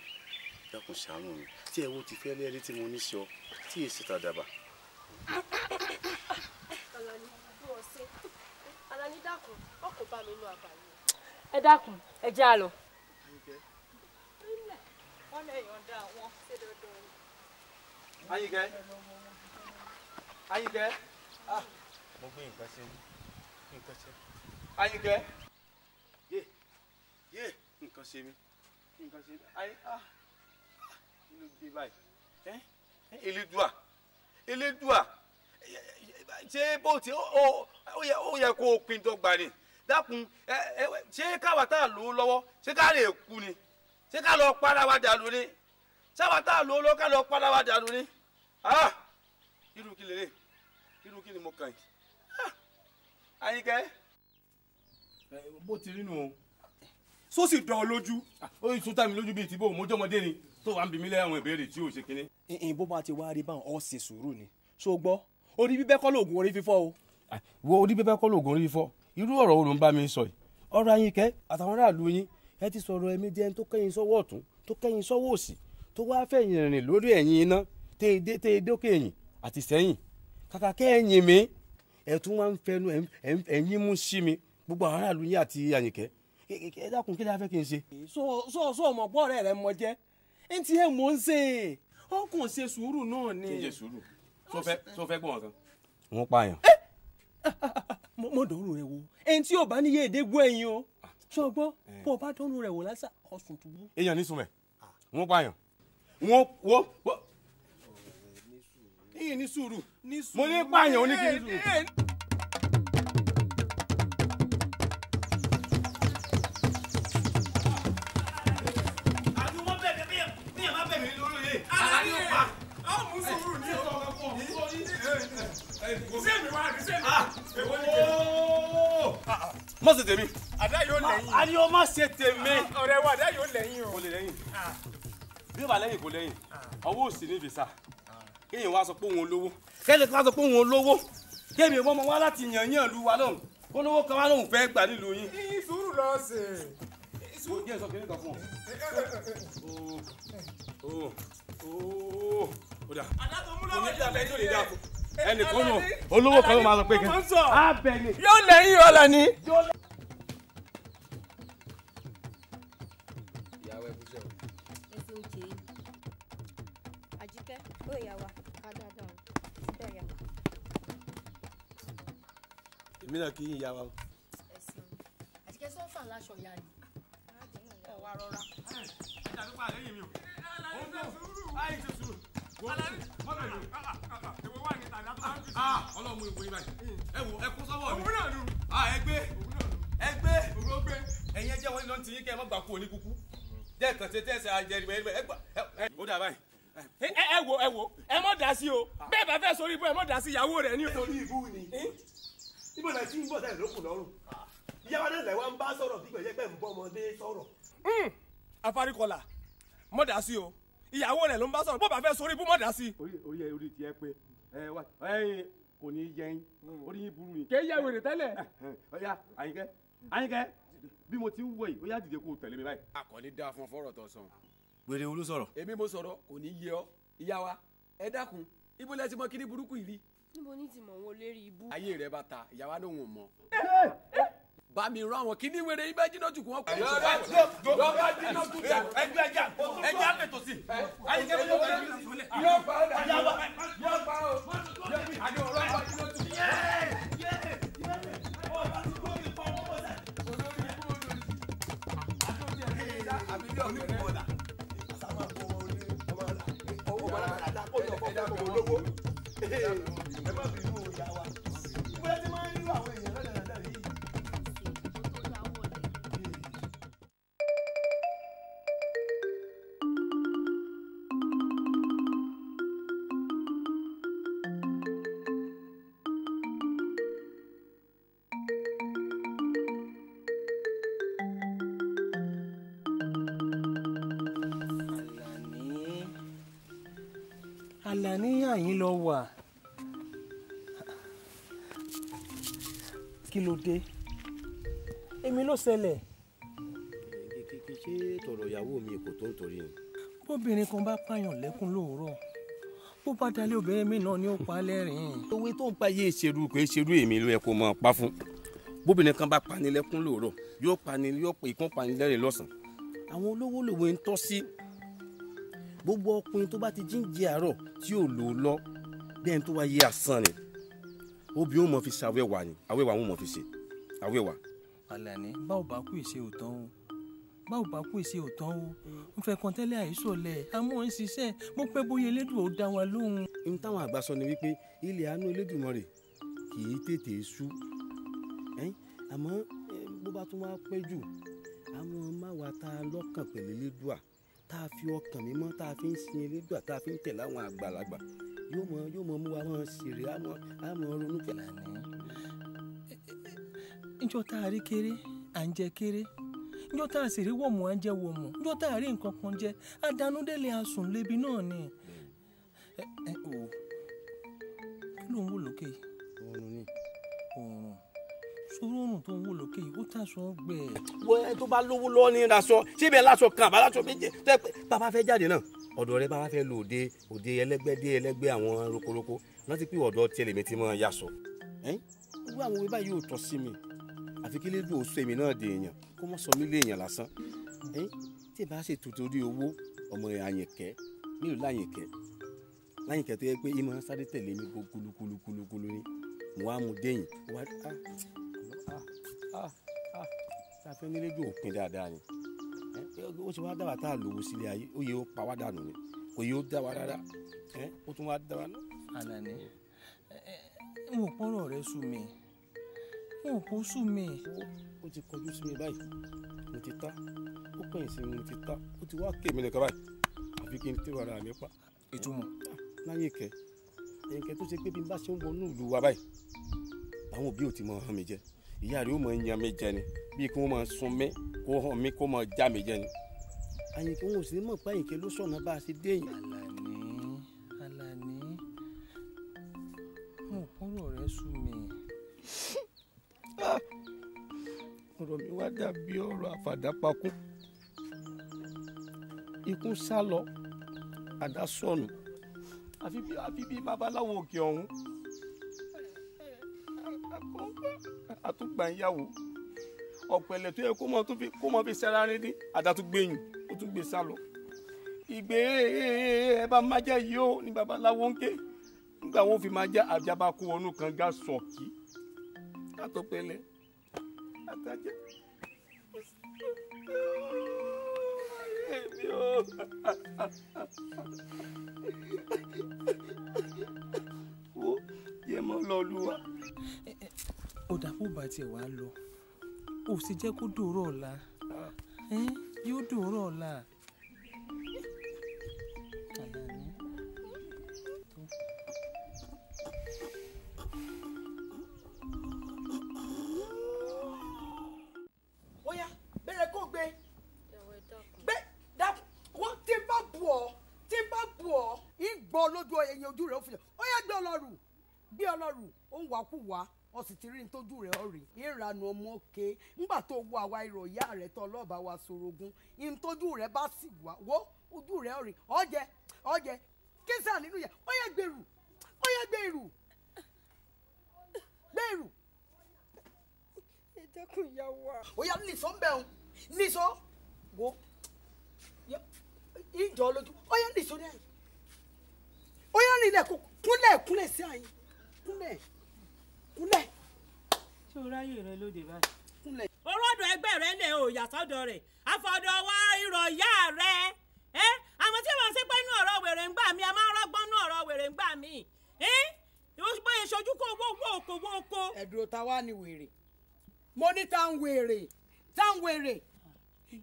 Dákun ṣàánú mi, tí ẹ wo ti fẹ́ lẹ́rí tí mo ní sí ọ, tí èsì tàdàbà. Àlàní, bí wọ́n ṣe. Àlàní dákun, ọkọ̀ bá mi nú àbàyè. Ẹ dákun, ẹ já lọ. Wọ́n lè yọ̀ǹda àwọn ṣé dandan ni. Àyìnkẹ́, Àyìnkẹ́, mo gbé nǹkan ṣe, nǹkan ṣe. Àyìnkẹ́. Yé, yé, nǹkan. Nǹkan ṣe mí, nǹkan ṣe mí. Ayé ah, kí ló dé báyìí? Elédùà, Elédùà, ṣé bó ti ó yẹ kó o pin dọ́gba ni? Dákun, ṣé káwa tá a lò ó lọ́wọ́, ṣé ká lè kú ni? Ṣé ká lọ para wa dànù ni? Ṣáwa tá a lò ó lọ́wọ́ ká lọ para wa dànù ni? Ah, irú kí lélẹ̀, irú kí ni mo kàn yìí? Àyìnkẹ́. Bó ti rí nù o. Só sì dán ọ lójú. Ó yìí tún tà mí lójú bíi tìbò mójọ́mọdé ni tó wà ń bi mí lẹ́yìn àwọn ìbéèrè tí ò ṣe kínní. Ìyìn bó bá ti wá rí báwọn ọ ṣe sùúrù ni. Ṣó gbọ́, orí bíbẹ́ kọ́ lóògùn orí fífọ́ o. Wo orí bíbẹ́ kọ́ lóògùn orí fífọ́, irú ọ̀rọ̀ wo ló ń bá mi sọ yìí? Ọ̀rọ̀ Àyìnkẹ́ àtàwọn aráàlú yín, ẹ ti sọ̀rọ̀ ẹ̀mí jẹ́ tó kẹ́yìn sọ́wọ́ ọ̀tún tó kẹ́yìn sọ́wọ́ òsì tó wá fẹ̀yìn rìn lórí ẹ̀yìn iná tẹ́ dókè ẹ̀yìn àti sẹ́yìn. Kàkà kẹ́yìn mi, ẹ̀ tún wá ń fẹnu ẹ̀yìn mú sí mi gbogbo àwọn aráàlú yín àti Àyìnkẹ́. Ẹ dákun, kí ni a fẹ́ kí n ṣe. Sọ ọmọ pọ̀ rẹ̀ rẹ̀ mọ jẹ́ n ti ẹ̀ mọ̀ ń ṣe ó kàn ṣe sùúrù náà ni. Kí n ṣe sùúrù? Tó fẹ́ gbọ́n kan. Wọ́n pààyàn. Mo dọ̀rù rẹ̀ wò ẹni tí yóò bá níyé èdè gbọ́ ẹ̀yìn o sọ gbọ́ bó o bá dọ̀rù rẹ̀ wò lásà ọ̀sùn tùbú. Èèyàn ní sùnmẹ̀ wọ́n pààyàn. Wọ́n wọ́n ìyìn ní sùúrù mo ní pààyàn ó ní kí ní sùúrù. Má ṣe tèmi. Àdá yóò lẹ́yìn. A ní o má ṣe tèmi. Ọ̀rẹ́ wa, àdá yóò lẹ́yìn o. Kò lè lẹ́yìn. Bí o bá lẹ́yìn kò lẹ́yìn. Ọwọ́ òsì ní visa. Kéèyàn wá sọ pé òun olówó. Kẹ́lẹ́ kan wá sọ pé òun olówó. Kéèmì ọmọ wa láti yàn yàn lu wa lóhùn. Kó lówó kan wá lóhùn fẹ́ gbà nílùú yín. Sùúrù lọ sí. Jẹ́ sọ kìnìún kan fún ọ. Ó dà. Ẹnì kan nù olówó kan ló máa sọ pé kí n. Abẹ ni. Yóò lẹ́yìn ọ̀la ni. Ìyàwó ẹ kúṣẹ́ o. Ẹ ṣe oúnjẹ yìí. Àjíkẹ́, ó ìyá wa, ká dáadáa o. Bẹ́ẹ̀ yà wá. Èmi náà kì í yá wa o. Ẹ ṣeun. Àjíkẹ́ sọ́fà láṣọ ìyá ni. Ẹ wá rọra. Ọlọ́run mú ìwé báyìí. Ẹ wo ẹ kó sọ́wọ́ mi. Ẹ gbé ẹ gbé ẹ̀yin ẹ jẹ́ wọ́n lọ́n ti yín kẹ́ ẹ má gbà kú òní kúkú. Jẹ́ kàn ṣe tẹ́sẹ̀ àjẹrìí ẹ gbà. Ó dà báyìí. Ẹ wo ẹ wo ẹ mọ̀ dá sí o. Bẹ́ẹ̀ bá fẹ́ sórí ibú ẹ mọ̀ dá sí ìyàwó rẹ̀ ní. Sórí ibú ni. Ibo la ti ń bọ̀ sẹ́yìn lókun lọ́rùn. Ìyáwó náà lẹ̀ wá ń bá sọ̀rọ̀ bí gbẹ̀yẹ́ pẹ̀ ń bọ́ ọmọdé sọ̀rọ̀. Afárikọlà mọ̀ dá sí o. Ìyàwó rẹ̀ ló ń bá sọ̀rọ̀ bó bá fẹ́ sórí ibú mọ̀ dá sí. Orí ẹ orí tiẹ̀ pé ẹ wá ẹyin kò ní yẹ yín orí yín burú ni. Kì í yẹ wèrè tẹ́lẹ̀. Ọ̀ya Àyìnkẹ́ Àyìnkẹ́ bí mo ti ń wọ yìí ó yá dìde kó o tẹ̀lé mi báyìí. Àkànní dáa fún fọ́rọ̀ tó sọ. Wèrè wo ló sọ̀rọ̀. Èmi mo sọ̀rọ̀ kò ní yé ọ ìyá wa ẹ dákun ibo lẹ ti mọ kíní burúkú yìí rí. Níbo ní ti mọ̀ wọn lérí ibú. Ayé rẹ bá ta ìyá wa lóhùn mọ́. Bá mi rán àwọn kíní wèrè ibà jiná jù kí wọ́n kú. Lọ́ba jiná jù dà. Ẹgbẹ́ ẹja ẹja fètò sí. Àyìnkẹ́ ló ń bá Yóò pa ọ́ dà. Yóò pa ọ́. Àdé ọ̀rọ̀ ọba jiná jù. Ẹ má bínú ìyá wa. Ibo la ti máa ń rí àwọn èèyàn lọ́dọ̀ yìí. Àlàní àyín lọ wà. Kí ló dé? Èmi ló ṣẹlẹ̀. Kì í ṣe tọ̀rọ̀ ìyàwó mi kò tó ń torí ni. Bóbìnrin kan bá pààyàn lẹ́kún lóòrọ̀, bó bá dalẹ̀ obìnrin mi náà ni ó pa lẹ́rìn-ín. Owó tó ń pa yé ìṣerú kò ìṣerú èmi ló yẹ kó máa pa fún. Bóbìnrin kan bá pani lẹ́kún lóòrọ̀, yóò pani yóò pè kán pani lẹ́rìn lọ́sàn-án. Àwọn olówó lòwe ń tọ́ sí. Gbogbo ọkùnrin tó bá ti jíǹjẹ àárọ̀ tí ò lò lọ bí ẹni tó wá yé asán ni. Obì ó mọ̀ fi ṣe awẹ́wà ni, awẹ́wà wọn mọ̀ fi ṣe awẹ́wà. Àlàní báwo bá kú ìṣe òtán o, Báwo bá kú èsì òtán o, n fẹ́ kan tẹ́lẹ̀ àìsọ̀lẹ̀ àmọ́ ń ṣiṣẹ́ mo pẹ́ bóyá Elédùà ó dá wa lóhùn. N táwọn àgbà sọ ni wípé ilẹ̀ àánú Elédùmarè kì í tètè sú, àmọ́ bó bá tún wá pẹ́ jù àwọn máwa tá a lọ́kàn pẹ̀lú Elédùà, tá a fi ọkàn mímọ́ tá a fi ń sin Elédùà, tá a fi ń tẹ̀lé àwọn àgbàlagbà, yóò mọ mú wa mọ ṣèrè àmọ́ ronú pẹ̀lú. Njọ́ tá a rí kéré à ń jẹ kéré, njọ́ tá a sì rí wọ̀mù à ń jẹ wọ̀mù, njọ́ tá a rí nǹkan kan jẹ àdánúdélé asùn lébi náà ni. Ẹ ò kí ló ń wò lókè yìí? Oòrùn ni. Oòrùn sóró oòrùn tó ń wò lókè yìí ó tàṣọ gbẹ. Wọ́n ẹ tó bá lówó lọ́wọ́ ní raṣọ síbẹ̀ láṣọ kan àbá láṣọ méje tẹ́ pé bàbá fẹ́ jáde náà ọ̀dọ̀ rẹ bàbá fẹ́ lò òde òde ẹlẹ́gbẹ́ dé ẹlẹ́gbẹ́ àwọn rokoroko rántí pé ọ̀dọ̀ tiẹ̀ lèmi ti máa yàsọ. Irú àwọn òwe báyìí ò tọ́ sí mi àfi kí Elédùà ó sọ èmi náà dè èèyàn kó mọ̀ sọ mí lé èèyàn lásán. Tí ì bá ṣe tòtórí owó ọmọ Àyìnkẹ́ nílùú Láyìnkẹ́ Láyìnkẹ́ tó yẹ pé ìmọ̀ sáré tẹ̀lé mi kúlúkúlúkúlú ni mo wá mu déyìn wá tá a fẹ́ ní Elédùà òpin dáadáa ni ó ṣe wá dá wa tá a lówó sílé ayé ó yẹ ó pa wá dànù ni kò yẹ ó dá wa rárá ó tún wá dá wa náà. Àlàní n ò pọ́nrọ̀ rẹ sú mi, n ò kó sú mi. Ó ti kọjú sí mi báyìí mo ti ta, ó pẹ̀yìn sí mi mo ti ta, ó ti wá kémi nìkan báyìí àfi kí n tẹ́wọ́ ara mi pa. Ìtumọ̀. Láyìnkẹ́ Àyìnkẹ́ tó ṣe pé bí n bá ṣe ń wọnú ìlú wa báyìí àwọn òbí ò ti mọ hàn mí jẹ, ìyá rẹ̀ ó mọ yan mi jẹ ni bíi kí wọ́n máa sun mí kó hàn mí kó máa já mi jẹ ni. Àyìnkẹ́ wọn ò sì ní mọ̀ pé Àyìnkẹ́ ló sọ̀nà bá a ṣe dé yìí. Àlàní Àlàní n ò pọ́nrọ̀ rẹ sú mi. Ọ̀rọ̀ mi wá dàbí ọ̀rọ̀ àfàdàpakú, ikú sá lọ àdá sọnù àfi bí babaláwo òkè ọ̀hún àtúgbà ìyàwó ọ̀pẹ̀lẹ̀ tó yẹ kó mọ fi sẹ́ra rin dín àdá tún gbẹ̀yìn ó tún gbé sá lọ. Ìgbé ẹ bá má jẹ́ yìí ó ní babaláwo ń ké nígbà wọn fi máa jẹ́ àjàbá kó wọnú kànga sọ̀kí àtọ̀pẹ̀lẹ̀ àtàjẹ́. Èmi ò wo yẹ mọ́ lọ lúwa. Ó dà bó bá tiẹ̀ wá lọ, ó sì jẹ́ kó dòrò ọ̀la, yóò dòrò ọ̀la. Àlàní. Ó yá bẹ̀rẹ̀ kó gbé gbé dákun wọ́n tí bá bù ọ́ tí bá bù ọ́ ìgbọ́ lójú ẹ̀yìn ojú rẹ̀ ó fi hàn. Ó yá gbé ọlọ́rù gbé ọlọ́rù ó ń wá kú wá ọ sì ti rí ní tójú rẹ̀ ọ rí ìranu ọmọ òkè ńgbà tó wo àwa irọ̀ ìyá rẹ̀ tó ọlọ́ọ̀bá wa sorogún ní tójú rẹ̀ bá sì wá wó ojú rẹ̀ ọ rí ọjẹ ọjẹ kísà nínú yẹ ó yá gbèrú ó yá gbèrú gbèrú. Ẹ dákun ìyá wa. Ó yá nìṣó ń bẹ̀ ọ́n nìṣó wo ìjọ lójú ó yá nìṣó ní àyè ó yá nílẹ̀ kúnlẹ̀ kúnlẹ̀ sí àyè kúnlẹ̀ kúnlẹ̀. Ṣé o ráyè rẹ lóde báyìí? Kúnlẹ̀. Orọ́dọ̀ ẹgbẹ́ rẹ lè o yàtọ̀dọ̀ rẹ̀ àfọ̀dọ̀ wa irọ̀ ìyá rẹ̀ ẹ́ àwọn tí wọ́n ṣe pé inú ọ̀rọ̀ wèrè ń gbà mí a máa ń rọ́gbọ́n inú ọ̀rọ̀ wèrè ń gbà mí ẹ́ bóyá ìṣojú kó owó owó oko owó oko. Ẹ̀dùn ta wá ni wèrè mo ní tá ń wèrè tá ń wèrè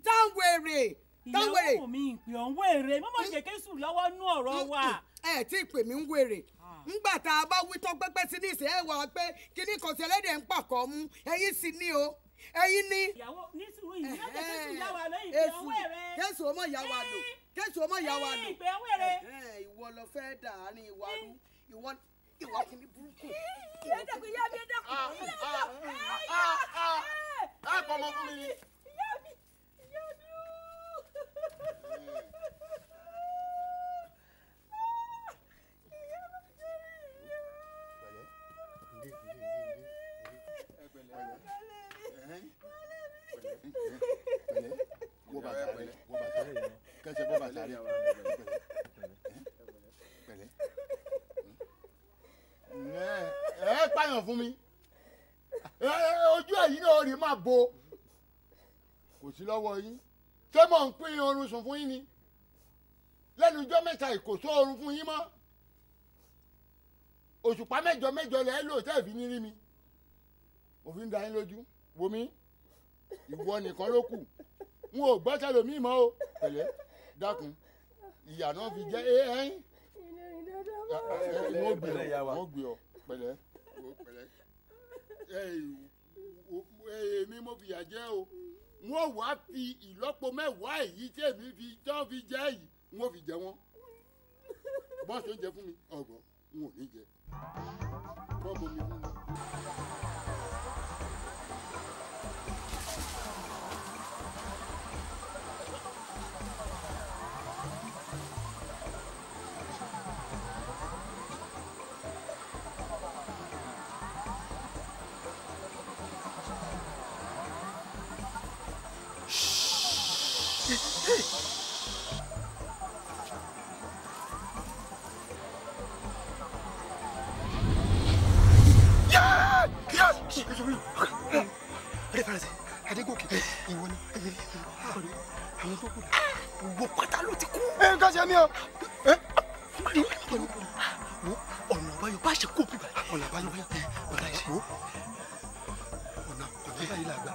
tá ń wèrè tá ń wèrè. Ìyàwó mi ìpè ọ̀hún wèrè mọ́mọ́ jẹ́ sùn lọ́wọ́ nú ọ̀rọ̀ wa. Ẹ tí ì pè mí ń wèrè ńgbà tá a bá wí tán pẹ́pẹ́ sí ní ìsìn ẹ wà pé kíní kan sí ẹlẹ́dẹ̀ ń pàkọ́ mú ẹ̀yin sì ní o ẹ̀yin ní. Ìyàwó ní sùúrù yìí má jẹ́ késù yá wa lóyìn ìpè ọ̀hún wèrè. Késù ọmọ ìyá wa lò késù ọmọ ìyá wa lò. Ìpè ọ̀hún wèrè. Ìwọ lọ fẹ́ dàárín ìwà rú ìwọ ìwà kìíní burúkú. Ẹ dẹ́kun ìyá mi ẹ dẹ́kun. Ẹ kọ́ ọmọ fún mi ni. Ìyá mi ìyá mi ooo. Wọ bàtà rẹ, wọ bàtà rẹ, kẹsẹ̀ bọ́ bàtà rẹ. Pẹ̀lẹ́. Ẹ pààyàn fún mi. Ojú ẹ̀yìn náà rí máa bo. Kò sí lọ́wọ́ yín. Ṣé mò ń pín oorun sùn fún yín ni? Lẹ́nu ijọ́ mẹ́ta ìkòsó oorun fún yín mọ́. Òṣùpá mẹ́jọ mẹ́jọ lẹ́ lò tẹ́ fi ní rí mi. Mo fi ń da yín lójú. Wo mi, ìwọ nìkan ló kù. N ò gbọ́ tẹlòmíì mọ́ o. Pẹ̀lẹ́, dákun, ìyà náà fi jẹ́ ẹ́yìn. Wọ́n gbé ọ, wọ́n gbé ọ, pẹ̀lẹ́, pẹ̀lẹ́. Èmi mo fìyà jẹ o. Wọ́n wá fi ìlọ́po mẹ́wàá èyí tí èmi fi tán fi jẹ́ yìí, wọ́n fi jẹ wọ́n. Bọ́ọ̀sì oúnjẹ fún mi, ọ̀gbọ́n, n ò ní jẹ. Bọ́ọ̀ bomi fún mi. Adégòkè ìwọ ni àwọn tó kù gbogbo pátá ló ti kú. Ẹ ń kọ́sẹ̀ mi o. Ọ̀nà àbáyọ bá ṣe kó bíbá. Ọ̀nà àbáyọ ọ̀nà ìṣe. Ọ̀nà ọ̀nà báyìí là gbà.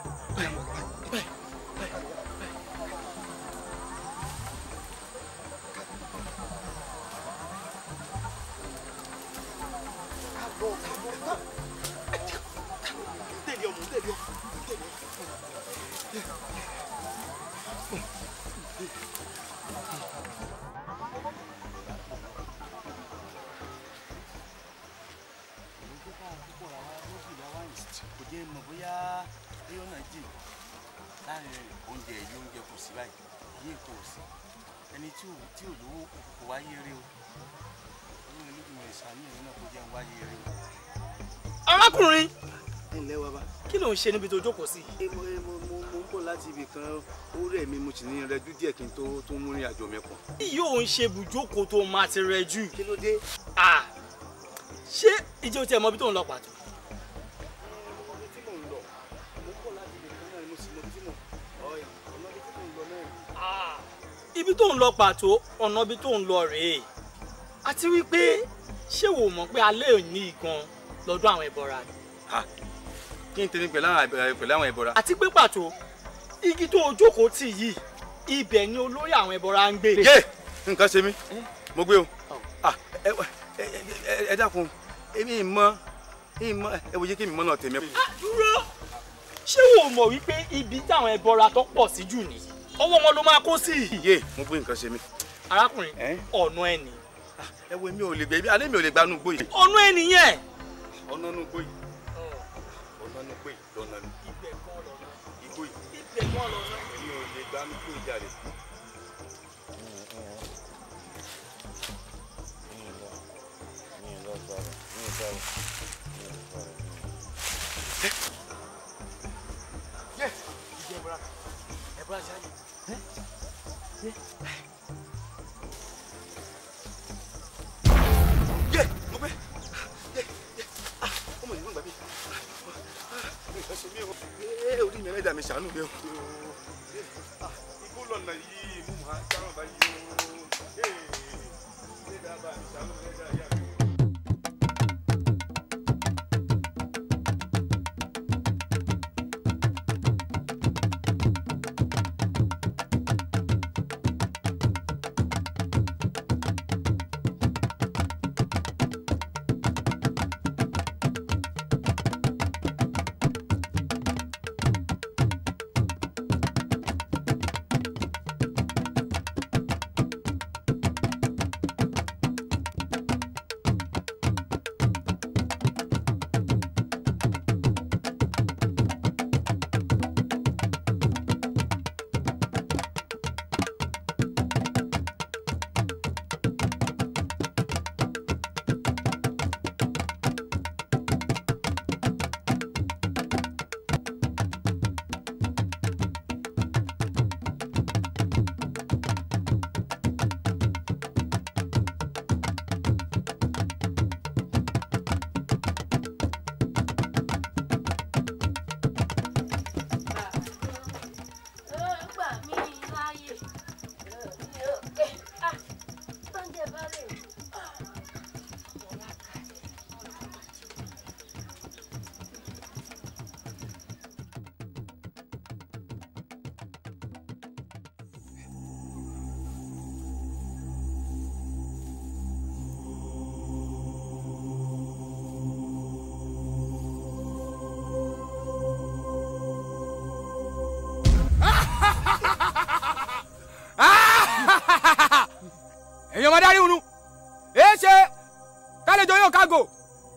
Kò jẹ́ mọ̀ bóyá bóyá ọ̀nà jìn láàrin oúnjẹ yìí, oúnjẹ kò sí báyìí, yìí kò sí ẹni tí ò lówó kò wáyé rí o. Ọlọ́run Olódùmarè ṣàánú èmi náà kò jẹ́ ń wáyé rí o. Arákùnrin, ẹ ǹlẹ́ bàbá. Kí ló ń ṣe níbi tó jókòó sí? Mo ń bọ̀ láti ibì kan, ó rẹ̀ mí, mo sì ní rẹjú díẹ̀ kí n tó mú ìrìn àjò mi pọ̀. Yóò ń ṣe bùjókòó tó máa ti rẹjú. Kí ló dé? Ṣé ìjẹ́ o tiẹ̀ mọ ibi tó ń lọ pàtó? Ibi tí mò ń lọ, mo ń bọ̀ láti ibì kan náà, mo sì mọ ibi tí mò ọ̀nà ibi tí mò ń lọ náà. Ibi tó ń lọ pàtó, ọ̀nà ibi tó ń lọ rèé. Àti wípé ṣé wò mọ̀ pé alẹ́ òní gan lọ́dún àwọn ẹbọra ni? Kí n tẹ̀lé pẹ̀lú àwọn ẹbọra. Àti pé pàtó igi tó o jókòó tì yìí, ibẹ̀ ni olórí àwọn ẹbọra ń gbé. Yé, nǹkan ṣe mí, mo gbé o. Ẹ dákun, èmi mọ ẹ wo jẹ́ kí èmi mọ náà tèmi. Dúró, ṣé wò mọ̀ wípé ibi táwọn ẹbọra tó pọ̀ sí jù ní ọwọ́ wọn ló máa kó sí. Yé, mo gbé, nǹkan ṣe mí. Arákùnrin, ọ̀nà ẹ̀ ní. Ẹ wo, èmi ò lè gbé, alẹ́ mi ò lè gba inú igbó yìí. Ọ̀nà ẹ̀ nìyẹn. Ọ̀nà inú igbó yìí, ọ̀nà inú igbó yìí lọ́nà mi. Ibẹ̀ gan lọ́nà. Igbó yìí. Ibẹ̀ gan lọ́nà. Èmi ò lè gba inú igbó yìí jáde. Yé, mo gbé. Yé, yé, ah, ọmọ yìí ló ń gbà mí. Nǹkan ṣe mí o. Orí mi ẹlẹ́dàá mi ṣàánú mi o. Igbó lọ́nà yìí, mo máa dáràn báyìí o. Ẹlẹ́dàá bá mi ṣàánú mi, ẹlẹ́dàá yá mi. kágò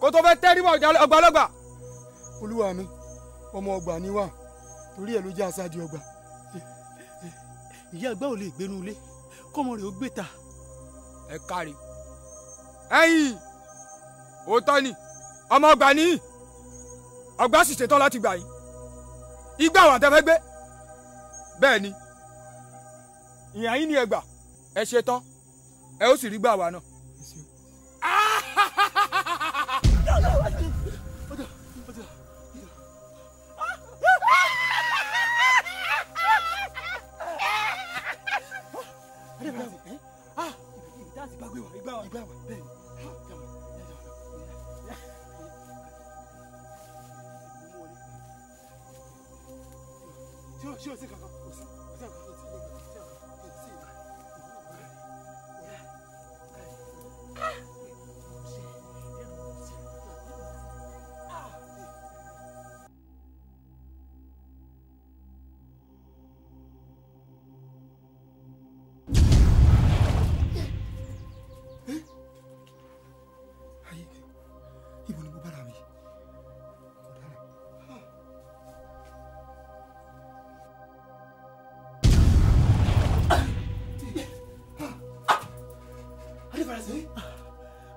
kó tó fẹ́ tẹ́rí bọ̀ ọgbà ọlọ́gbà. Olúwa mi, ọmọ ọgbà ni wá, torí ẹ̀ ló jẹ́ aṣáájú ọgbà. Ìyá àgbà ò lè gbénu ilé kọ́mọ rẹ̀ ó gbé ta. Ẹ káre. Ẹ̀yin òótọ́ ni ọmọ ọgbà ni ọgbà sì ṣetán láti gbà yín. Igbá àwọn àtẹ́fẹ́ gbé bẹ́ẹ̀ ni ìyá yín ni ẹ gbà, ẹ ṣetán, ẹ ó sì rí gbà wá náà.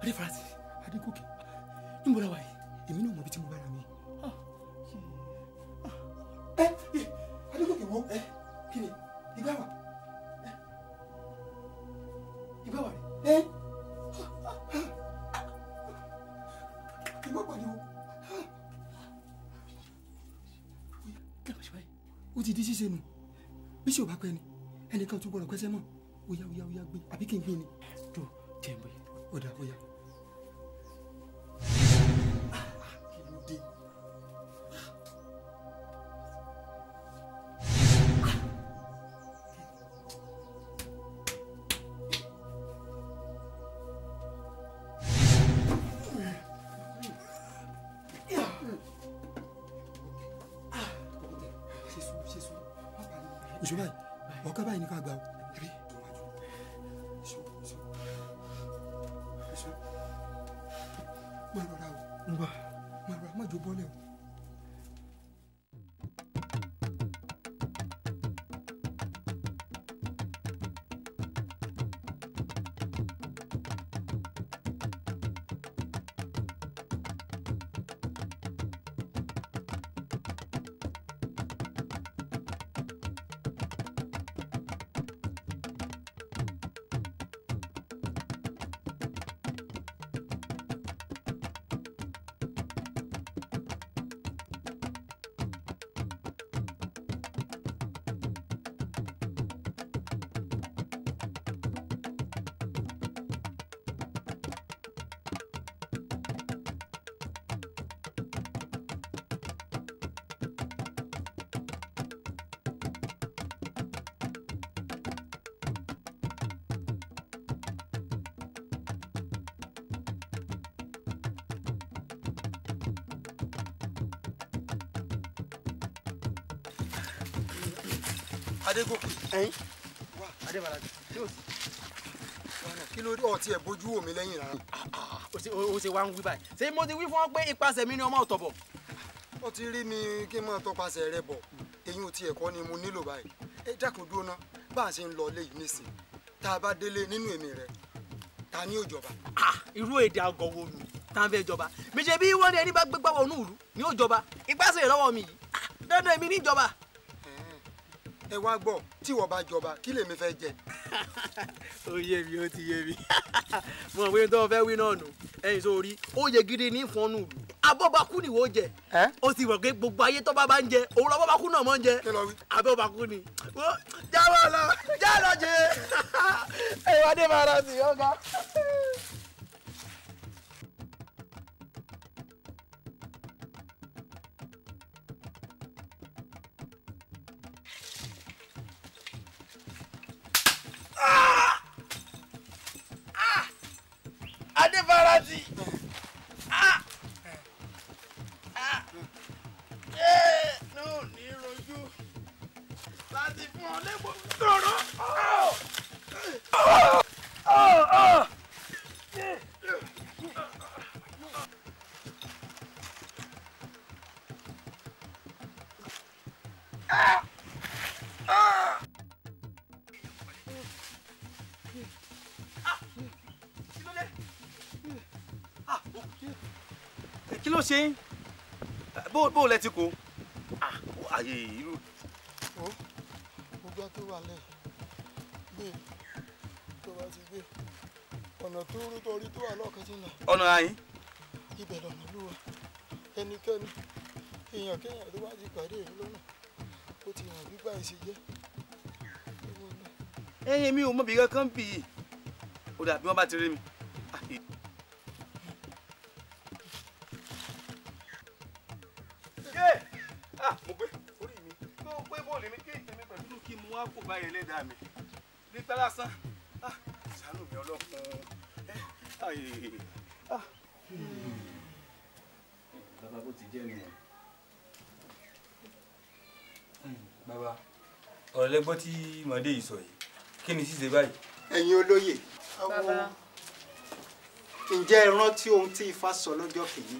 Adéfarasí. Adégòkè. Níbo la wà yìí? Èmi náà mọ ibi tí mo bára mi. Ẹ Adégòkè wo? Kí ni? Ìgbà wà. Ìgbà wà rẹ̀. Ẹ ìgbà pariwo. Kí ló ṣe báyìí? Ó ti di ṣíṣe nù. Bí ṣe ò bá pẹ́ ni, ẹnìkan tún gbọ́dọ̀ pẹ́sẹ́ mọ́. Óyá óyá óyá gbé, àbí kí n gbé ni? Tó jẹ́ ń bọ̀ yìí. Ó dà, óyá. Kí ló dé? Ìṣó báyìí, ọ̀ká báyìí ní ká gbà ó. Má rọra o, má rọra, má jò bọ́lẹ̀ o. Adégòkè. Ẹyin. Wá. Adéfarasí. Ṣé o sì? Kí ló dé ọtí ẹ̀ bójú wò mí lẹ́yìn rárá? O ṣe wá ń wí báyìí. Ṣé mo ti wí fún ọ pé ipasẹ̀ mi ni ọmọ ọ̀tọ̀ bọ̀? Ó ti rí mi kí n máa tọpasẹ̀ rẹ bọ̀. Eyín ti ẹ̀kọ́ ni mo nílò báyìí. Ẹ dákun dúró ná, bá a ṣe ń lọ ilé yìí nísìn. Tá a bá délé nínú èmi rẹ, ta ni yóò jọba? Irú èdè àgọ̀ wo nù tá a fẹ́ jọba? Mi ṣe bí wọ́n ní ẹni bá gbégbá wọnú ìlú ni yóò jọba. Ipasẹ̀ lọ́wọ́ mi yìí, dandan èmi ní ìjọba. Ẹ wá gbọ́, tí ìwọ bá jọba, kí lèmi fẹ́ jẹ? Ó yé mi, ó ti yé mi. Mo mọ̀ pé tó o fẹ́ wí náà nù. Ẹ̀yin sórí, ó yẹ gidi ní fọ́nù ìlú. Abọ́bakú ni ìwọ jẹ. Ó sì mọ̀ pé gbogbo ayé tó bá bá ń jẹ, òun lọ abọ́bakú náà mọ̀ ń jẹ. Abọ́bakú ni. Jábọ̀ lọ, já lọ jẹ. Ẹ̀yin Adéfarasí, ọ̀gá. Adéfarasí. Náà ní rojú láti fún ọ lẹ́gbọ̀ọ́ tọ̀rọ̀. Kí ló ṣe yín? Bó lẹ ti kó? Ayé irú. Ó gbogbo tó wà lẹ́yìn gbé tó bá ti gbé ọ̀nà tó rú torí tó wà lọ́ọ̀kan tí ń lọ. Ọ̀nà àyín. Ibẹ̀ lọ̀nà ló wà. Ẹnikẹ́ni èèyàn kéèyàn tó bá ti pàdé rẹ lọ́nà ó ti hàn gbígbà ìṣe jẹ́. Ẹyin mi ò mọ bí kankan bì í. Ó dà bí wọ́n bá ti rí mi. Mo gbé orí mi tó pé bóòlù mi kí èmi pẹ̀lú kí mo wá kó báyìí ẹlẹ́dàá mi nípa lásán. Ṣàánú mi ọlọ́kun. Bàbá bó ti jẹ́ nìyẹn. Bàbá ọ̀rọ̀ lẹ́gbọ́ tí mọ̀dé yìí sọ yìí kí ni ṣíṣe báyìí. Ẹ̀yin olóyè, ǹjẹ́ ẹ rántí ohun tí Ifá sọ lọ́jọ́ kìíní?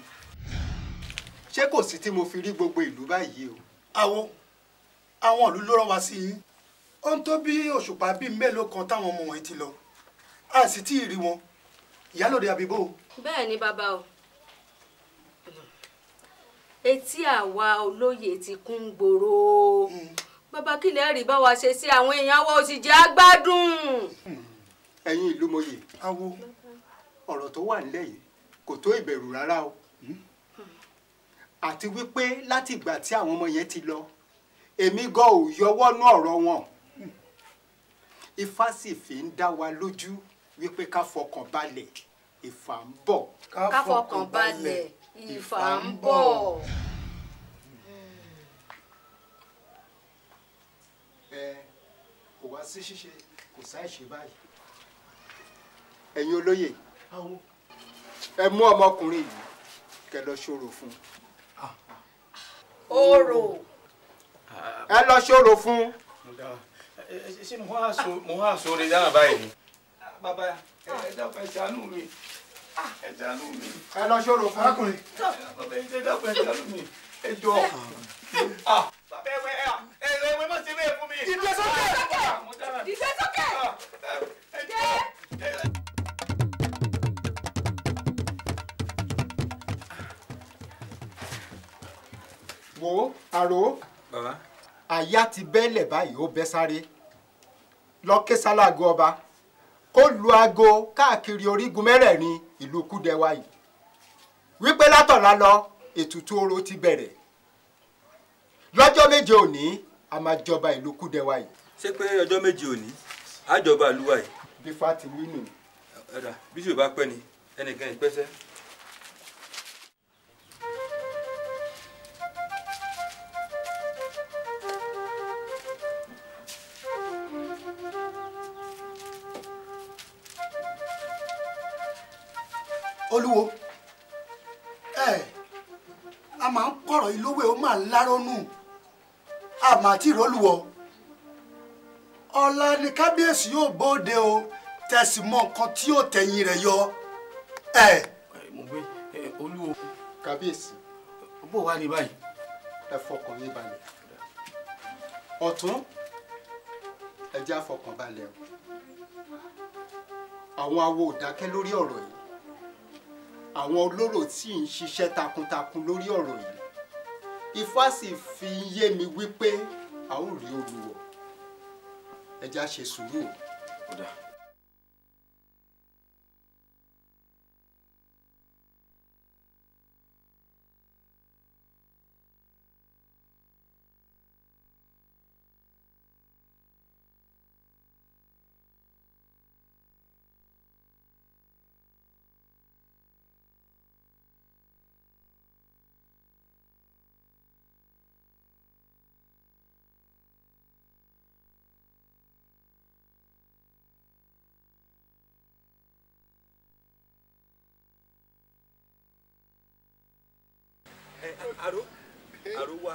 Ṣé kò sí tí mo fi rí gbogbo ìlú báyìí o? Àwo àwọn ìlú ló rán wa sí yín. Ó ń tó bí òṣùpá bíi mélòó kan táwọn ọmọ wọ̀nyí ti lọ, a sì tí ì rí wọn. Ìyálòde àbíbò. Bẹ́ẹ̀ ni bàbá o, etí àwa olóyè ti kún gbòòrò. Bàbá kí lè rí bá wa ṣe sí àwọn èèyàn wa ò sì jẹ́ àgbádùn. Ẹ̀yin ìlú mòye, ọ̀rọ̀ tó wà nílẹ̀ yìí kò tó ìbẹ̀rù rárá o. Àti wípé láti ìgbà tí àwọn ọmọ yẹn ti lọ, èmi gan ò yọwọ́ nú ọ̀rọ̀ wọn. Ifá sì fi ń dá wa lójú wípé ká fọkàn balẹ̀, Ifá ń bọ̀. Ká fọkàn balẹ̀, Ifá ń bọ̀. Ẹ kò wá sí ṣíṣe, kò sáì ṣe báyìí. Ẹ̀yin olóyè, ẹ mú ọmọkùnrin yìí kẹ́ lọ ṣòro fún un. Orò. Ẹ lọ ṣòro fún un. Ṣé mo wá aṣọ orin dára báyìí ni? Bàbá ẹ dákun ẹ ṣàánú mi. Ẹ ṣàánú mi. Ẹ lọ ṣòro fún arákùnrin. Bàbá ẹ dákun ẹ ṣàánú mi. Ẹ jọ. Bàbá ẹ ẹ má ṣe bẹ́ẹ̀ fún mi. Dìde sókè! Dìde sókè! Dìde! Wo àrò, àyà ti bẹ́lẹ̀ báyìí ó bẹ́ sáré lọ ké sálágo ọba kó lu aago káàkiri orígun mẹ́rẹ̀ẹ̀rin ìlú Kúdẹwà yìí wípé látọ̀la lọ ètùtù orò ti bẹ̀rẹ̀ lọ́jọ́ méje òní a máa jọba ìlú Kúdẹwà yìí. Ṣé pé ọjọ́ méje òní á jọba ìlú wa yìí. Bí Ifá ti wí nù. Ọ̀dà bí sì bá pẹ́ ni ẹnìkan ìpẹ́sẹ́. Olúwo, ẹ a máa ń kọ̀rọ̀ ìlówó ó máa ń lárónù, a máa ti rólùwọ̀. Ọ̀la ni kábíyèsí yóò bóde o, tẹ̀sí mọ nǹkan tí yóò tẹ̀yìn rẹ̀ yọ. Mo gbé Olúwo. Kábíyèsí. Bó wà ní báyìí? Ẹ fọkàn yín balẹ̀. Ọ̀tún, ẹ jẹ́ á fọkàn balẹ̀ o. Àwọn awo ò dákẹ́ lórí ọ̀rọ̀ yìí. Àwọn olóró tí ń ṣiṣẹ́ takuntakun lórí ọ̀rọ̀ yìí. Ifá sì fi yé mi wípé a ó rí Olúwo. Ẹ jẹ́ á ṣe sùúrù o. Àrò àrò wa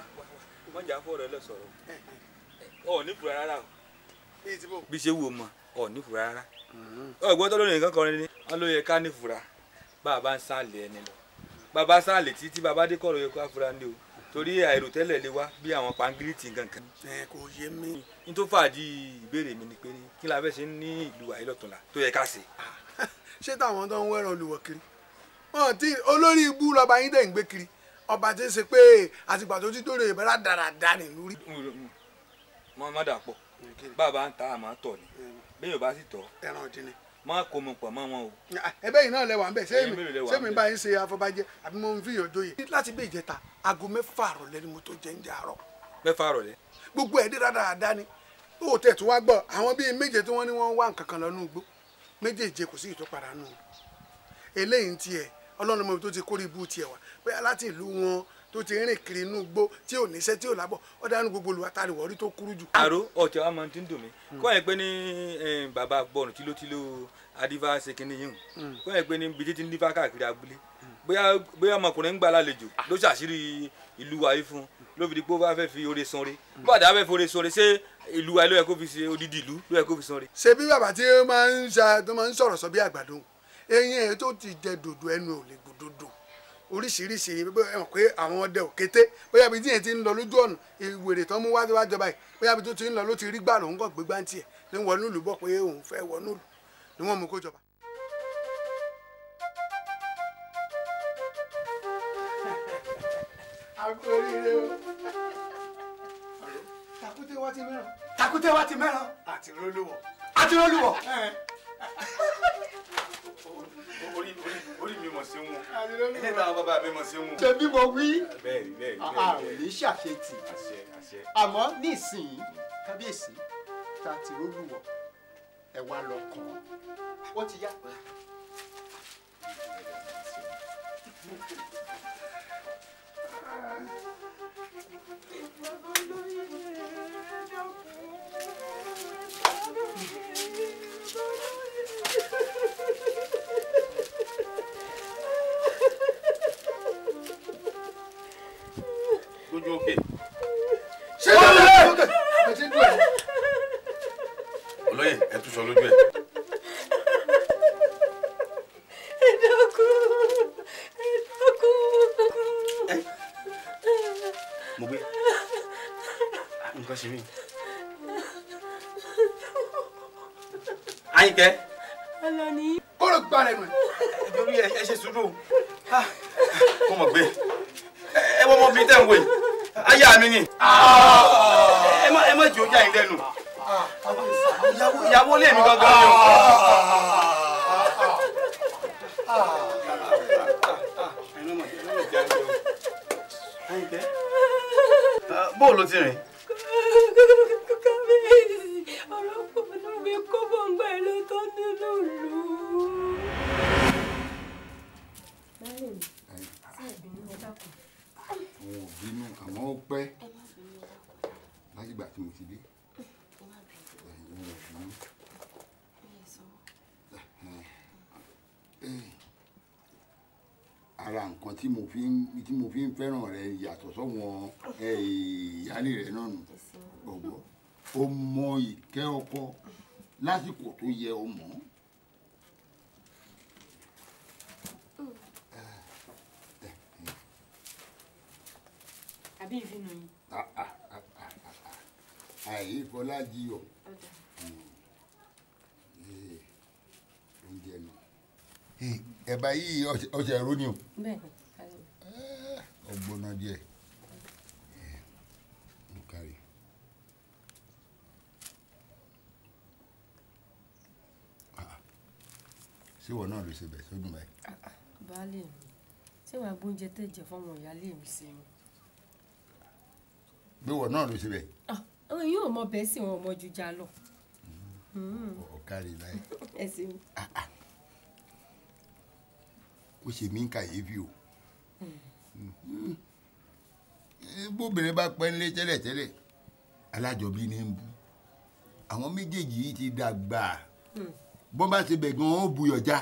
wọ́n jà fọ́ ọ̀rọ̀ ẹ lọ sọ̀rọ̀ ọ̀ ní fura rárá o. Bí ṣe wù ọ́ mọ ọ̀ ní fura rárá. Ọ̀gbọ́n tó lónìí nǹkan kọrin ni wọ́n ló yẹ ká ní fura bá a bá ń sálẹ̀ ẹni lọ. Bàbá sálẹ̀ títí bàbá dé kọ̀rọ̀ yẹ kó fura ní o torí àìròtẹ́lẹ̀ lè wá bí àwọn pangilìtì nǹkan kan. Ẹ kò yé mi. N tó fàdí ìbéèrè mi ni pé kí la fẹ́ ṣe ní ìlú àìlọ́túnla tó yẹ ká ṣe. Ṣé táwọn tó ń wẹ́ràn olùwọ̀ kiri Wọn ti olórí ibú lọba yín tẹ̀ ń gbé kiri, ọba tí ń ṣe pé àtìgbà tó ti dóore ìbára dáradára nílùú rí. Má dà pọ̀, bàbá ń ta àmọ́ tọ̀ ni, bẹ́ẹ̀ yóò bá sì tọ̀. Ẹran ọ̀dín ni. Má kó mu pọ̀ mọ́ wọn o. Ẹbẹ́ yìí náà lẹ wà ń bẹ̀, ṣé mi bá yín ṣe afọbajẹ àbí mo ń fi ìyànjọ yìí. Láti bí ìjẹta aago 6 àrọ̀lẹ́ ni mo tó jẹ ń jẹ àárọ̀. 6 àrọ̀lẹ́. Gbogbo ẹ̀ dé dáradára ni. Ó tẹ̀ tún wá gbọ́ àwọn bíi méje tí wọ́n ní wọ́n wá nǹkan kan lọ́nú igbó, méjèèje kò sí ìtọ́padà nù. Eléyìí tiẹ̀ Ọlọ́run mọ̀ tó ti kórè ibú tiẹ̀ wá bóyá láti ìlú wọn tó ti rìn kiri inú igbó tí ò níṣẹ́ tí ò lábọ̀ ó dánú gbogbo olùwàtàrí wọ̀rí tó kúrú jù. Àrò ọ̀tẹ̀ wa máa ti ń dùn mí kọ́ ẹ̀ pé ní bàbá bọ̀nù tìlótìló adífá ṣe kínní yìí kọ́ ẹ̀ pé ní bíi títí ń dífá káàkiri abúlé bóyá ọmọkùnrin ń gbà lálejò ló ṣàṣírí ìlú wa yìí fún ló fi di pé ó bá fẹ́ fi oore sanre bó àdá fẹ́ fi oore sanre ṣé ìlú wa ló yẹ kó fi ṣe odidi ìlú ló yẹ kó fi sanre. Ṣé bí bàbá tí ó máa ń sọ̀rọ̀ sọ bí àgbàdo eyín ẹ̀ tó ti jẹ dòdò ẹnu ò lè gbòdòdò oríṣiríṣi ẹ mọ̀ pé àwọn ọdẹ òkété bóyá ibi tí yẹn ti ń lọ lójú ọ̀nà ìwèrè tó mú wájú wájọba yìí bóyá ibi tó ti ń lọ ló ti rí gbà lòun kàn gbégbá ń tiẹ̀ ní wọnú ìlú bọ̀ pé òun fẹ́ wọnú ìlú ni wọ́n mú kó jọba. Oríire o. Takute wa ti mẹ́ràn. Takute wa ti mẹ́ràn. Àti rólùwọ̀. Àti rólùwọ̀. Orí mi mọ̀ sí wọn. Ẹlẹ́dàá bàbá mi mọ̀ sí wọn. Ṣé bí mo wí? Bẹ́ẹ̀ni bẹ́ẹ̀ni. A ò ní ṣàṣetì. Àmọ́ nísìnyí kábíyèsí ta ti rólùwọ̀ ẹ wá lọ kàn án. Ó ti yá. Lójú òkè. Ṣé ló lè lókè? Ẹ ti dùn ẹ. Olóyè ẹ tún sọ lójú ẹ. Ẹ dákun, ẹ dákun. Mo gbé nǹkan ṣe mí. Àyìnkẹ́. Alani. Kóró gba rẹ̀ nù. Torí ẹ ṣe sùúrù. Mo mọ̀ pé ẹ wọ́n mọ̀ bí tẹ̀ ń wò yìí. Aya mi ni. Ẹ má jò já yín lẹ́nu. Ìyàwó lé mi gangan ni o. Bóò ló ti rìn? Kábíyèsí, ọ̀rọ̀ pọ̀ nínú mi kó bọ̀ǹgbà ìlú tó nínú ìlú. Òun ò bínú àmọ́ ó pẹ́ látìgbà tí mo ti dé. Òun ò bínú. Ara nǹkan tí mo fi ń fẹ́ràn rẹ yàtọ̀ sọ́wọ́n ìyáálé rẹ náà nù. Ọ̀gbọ́ ó mọ ìkẹ́ ọkọ lásìkò tó yẹ ó mọ̀. Àbí ìfínú yín. Àìfọlájì ọ oúnjẹ nù. Ẹ̀bà yìí ọṣẹ ẹ̀rọ ni o. Ọgbọ́nà díẹ̀. Mo kárí. Ṣé ìwọ náà ló ṣe bẹ̀ sódùn báyìí? Baálé mi, ṣé wàá gbóúnjẹ tẹ̀jẹ̀ fáwọn ìyáálé mi sí mi? Bí ìwọ náà ló ṣe bẹ̀. Àwọn yóò mọ bẹ́ẹ̀ sì wọn ò mọ ju já lọ. Ọ̀kárí láì. Ẹ ṣeun. Ó ṣe mí ń kàyéfì o. Bóbìnrin bá pẹ́ nílé tẹ́lẹ̀tẹ́lẹ̀ alájọbí ní ń bu. Àwọn méjèèjì yìí ti dàgbà. Bọ́n bá ṣe bẹ̀ gan-an ó buyọ̀ já.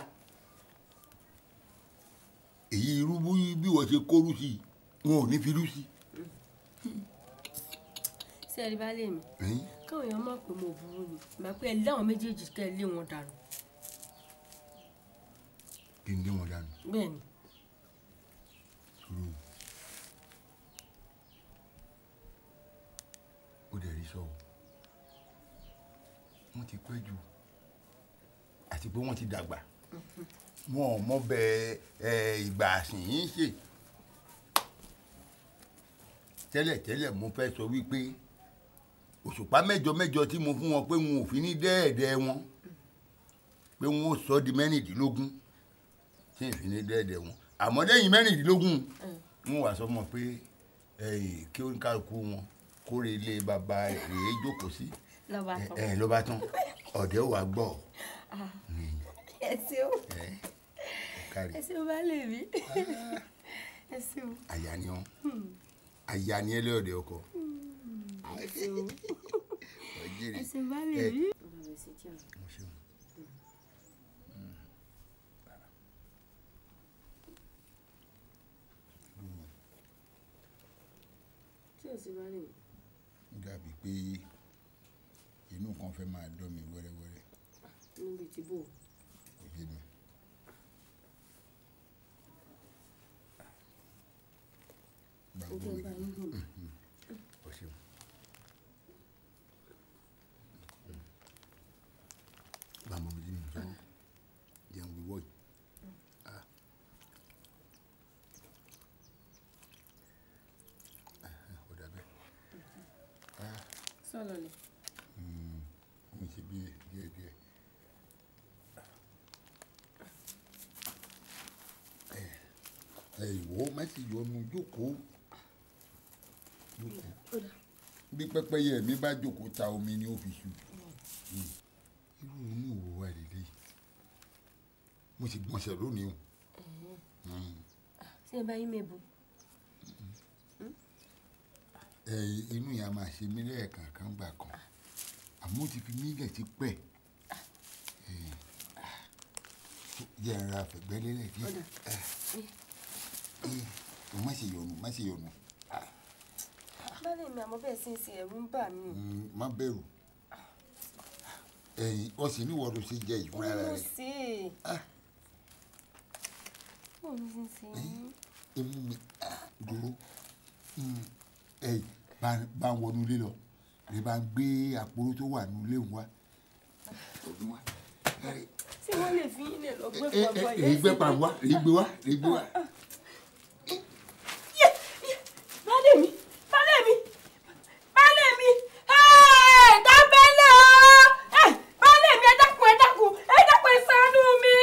Èyí irú bí wọ́n ṣe kóru sí i, wọn ò ní fi rú sí i. Ṣé ẹ rí baálé mi? Káwọn èèyàn mọ̀ pé mo burú ni, màá pé ẹ lé àwọn méjèèjì kẹ́ ẹ lé wọn dànù. Kí n lé wọn dànù? Bẹ́ẹ̀ni. Sùúrù. Ó dẹ̀ rí sọ o. Wọ́n ti pẹ́ jù àti pé wọ́n ti dàgbà. Wọn ò mọ bẹ ìgbà àsìn yín ṣe. Tẹ́lẹ̀tẹ́lẹ̀ mo fẹ́ sọ wípé òṣùpá mẹ́jọ mẹ́jọ tí mo fún wọn pé wọn ò fi ní dẹ́ẹ̀dẹ́ wọn, pé wọn ò sọ di 16 tí n fi ní dẹ́ẹ̀dẹ́ wọn. Àmọ́ lẹ́yìn 16 wọn wà sọ mọ́ pé kí oníkálukú wọn kórè ilé bàbá rẹ̀ rèé jókòó sí. Ló bá tán, ọ̀dẹ́ wà gbọ́. Ẹ ṣeun, ẹ ṣeun baálé mi, ẹ ṣeun. Àyà ni ọ́, àyà ni ẹlẹ́ọ̀dẹ́ ọkọ. Ẹ ṣeun, ẹ ṣeun baálé mi. Tí o sì baálé mi. Ó dàbí pé inú kan fẹ́ máa dán mi wẹ́rẹ́wẹ́rẹ́. Níbi tí bò. Kò yé mi. Gbàgbọ́ mi. O ṣeun. Bàmọ̀ mi nínú sọ́wọ́. Jẹun wíwọ́ yìí. Ó dàbẹ́. Sọ̀lọ̀ ni. Mo ṣe bí díẹ̀ díẹ̀. Ìwọ má sì yọnu, jókòó jókòó. Bí pẹ́pẹ́yẹ mi bá jókòó ta omi ni ó fi ṣu. Irú inú wo wà lélẹ̀? Mo sì gbọ̀nsẹ̀ lónìí o. Ṣé ẹ bá yín mẹ́bu? Inú yẹn a máa ṣe mí lẹ́ẹ̀kọ̀ọ̀kan gbà kan, àmọ́ ó ti fi mí lẹ̀ ti pẹ́. Jẹ́ n ra fẹ̀gbẹ́ lélẹ̀ díẹ̀. Má ṣe yọnu, má ṣe yọnu. Baálé mi, àmọ́ bẹ́ẹ̀ sì ń ṣe ẹ̀rù ń bà mí. Má bẹ̀rù. Ẹ̀yìn ọ̀sìn níwọ̀n ló ṣe jẹ ìfúnra rẹ̀. Mo ṣe é. Mo ní ṣe ṣe é. Imú mi dúró. Ẹ̀yìn bá ń wọnú ilé lọ, ní bá ń gbé àpòrò tó wà nínú ilé wa. Ṣé wọ́n lè fi ilé lọ gbé pàbọ̀ yẹn? Èyí gbé pàbọ̀ wá, èyí gbé wá, èyí gbé wá. Baálé mi, baálé mi, baálé mi, dábẹ́lẹ̀ o! Baálé mi, ẹ dákun, ẹ dákun, ẹ dákun, ẹ ṣàánú mi.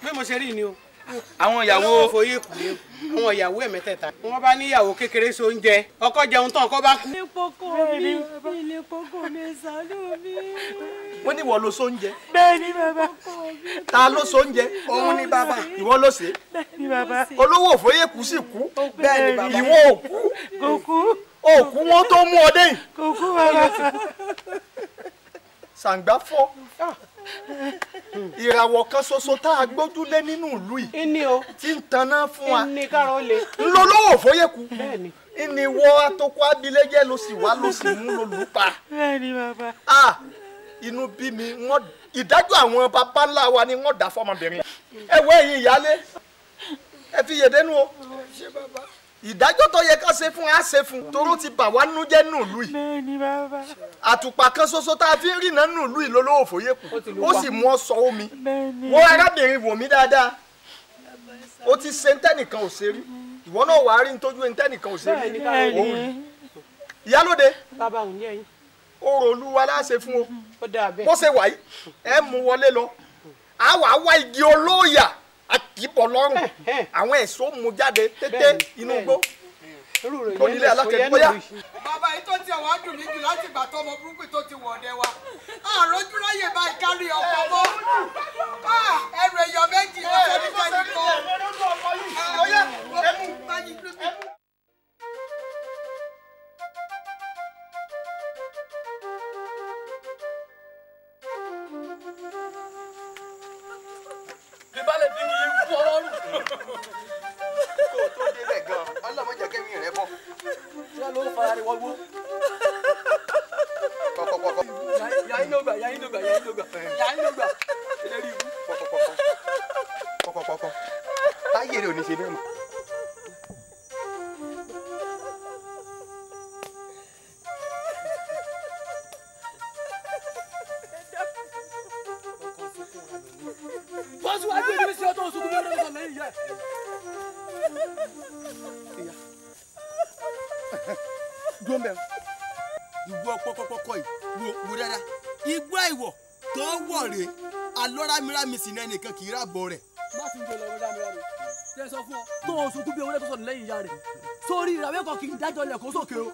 Bí mo ṣe rí ni o. Àwọn ìyàwó foyé kù ní àwọn ìyàwó ẹ̀ mẹ́tẹ̀ẹ̀ta. Wọ́n bá níyàwó kékeré so oúnjẹ, ọkọ jẹun tán, ọkọ bá kú. Ilé kókó mi, ilé kókó mi, ṣàánú mi. Wọ́n ní ìwọ ló sóúnjẹ. Bẹ́ẹ̀ ni bàbá. Ta ló sóúnjẹ? Òun ni bàbá. Ìwọ ló ṣe. Bẹ́ẹ̀ ni bàbá. Olówó òfòyèkú sì kú. Bẹ́ẹ̀ ni bàbá. Ìwọ ò kú. Kò kú. Òkú wọn tó mú ọ dé yìí. Kò kú bàbá. Ṣàǹgbá fọ́. Ìràwọ̀ kan ṣoṣo tá a gbójúlé nínú ìlú yìí tí ń taná fún wa ńlọ lówó fóyèkú ìní wọ atoko abiléjẹ ló sì wá ló sì mú ló lù pa. Bẹ́ẹ̀ni bàbá. Inú bí mi, wọ́n ìdájọ́ àwọn baba ńlá wa ni wọ́n dá fọmọbìnrin. Ẹ wọ ẹ̀yin ìyálé, ẹ fi yèdénú o. Ìdájọ́ tó yẹ ká ṣe fún á ṣe fún, toró ti bà wá nú jẹ́ nù ìlú yìí. Bẹ́ẹ̀ni bàbá. Àtùpà kan ṣoṣo tá a fi ń rìnà nù ìlú yìí lólówó fòyékù, ó sì mú ọ sọ omi. Wọ́n arábìnrin wò mí dáadáa, ó ti ṣe ntẹ́nìkan ò ṣe rí, ìwọ náà wàá rí ntójú ntẹ́nìkan ò ṣe rí. Òun rí. Ìyálóde, orò olúwa láṣẹ fún o. Bó ṣe wà yìí, ẹ mú wọlé lọ, á wàá wá igi olóòyà àkìbọ̀ lọ́rùn, àwọn ẹ̀ṣọ́ mú jáde tètè inú igbó onílé alákẹ́kọ̀ọ́ bóyá. Bàbá yìí tó tiẹ̀ wá dùn mí jù láti ìgbà tó ọmọ burúkú tó ti wọ̀ ọ̀dẹ wa, àròjù ráyè báyìí kárí ọkọ̀ mọ́, ẹrù èèyàn méjì ló ṣe ní sẹ́yìn kan. Kó o tó débẹ̀ gan-an, ọlọ́mọ jẹ́ kẹ́mi rẹ̀ bọ̀. Ṣé ló ń fara rẹ̀ wọ́gbó? Kọ̀kọ̀kọ̀kọ̀. Yàyín ló gbà, yàyín ló gbà, yàyín ló gbà, yàyín ló gbà. Eléyìí ikú. Kọ̀kọ̀kọ̀kọ̀. Kọ̀kọ̀kọ̀kọ̀. bẹ́ẹ̀ mọ́. Bọ́sùwájú ìlú sí ọtọ́ oṣù kúmẹ́rẹ́ lọ́sàn lẹ́yìn yẹ. Dúró ń bẹ̀. Ìwọ pọkọpọkọ yìí wo dáadáa. Igbó àìwọ̀ tó wọ̀ rè alọ́ rámirámi sì ní ẹnìkan kì í rábọ̀ rẹ̀. Má ti ń jẹ lọ rámirámi. Ṣé sọ fún ọ tó oṣù kú bí ewúrẹ́ tó sọnù lẹ́yìn ìyá rẹ̀. Sórí ìràwé kan kì í dájọ́ lẹ̀ kó sókè o.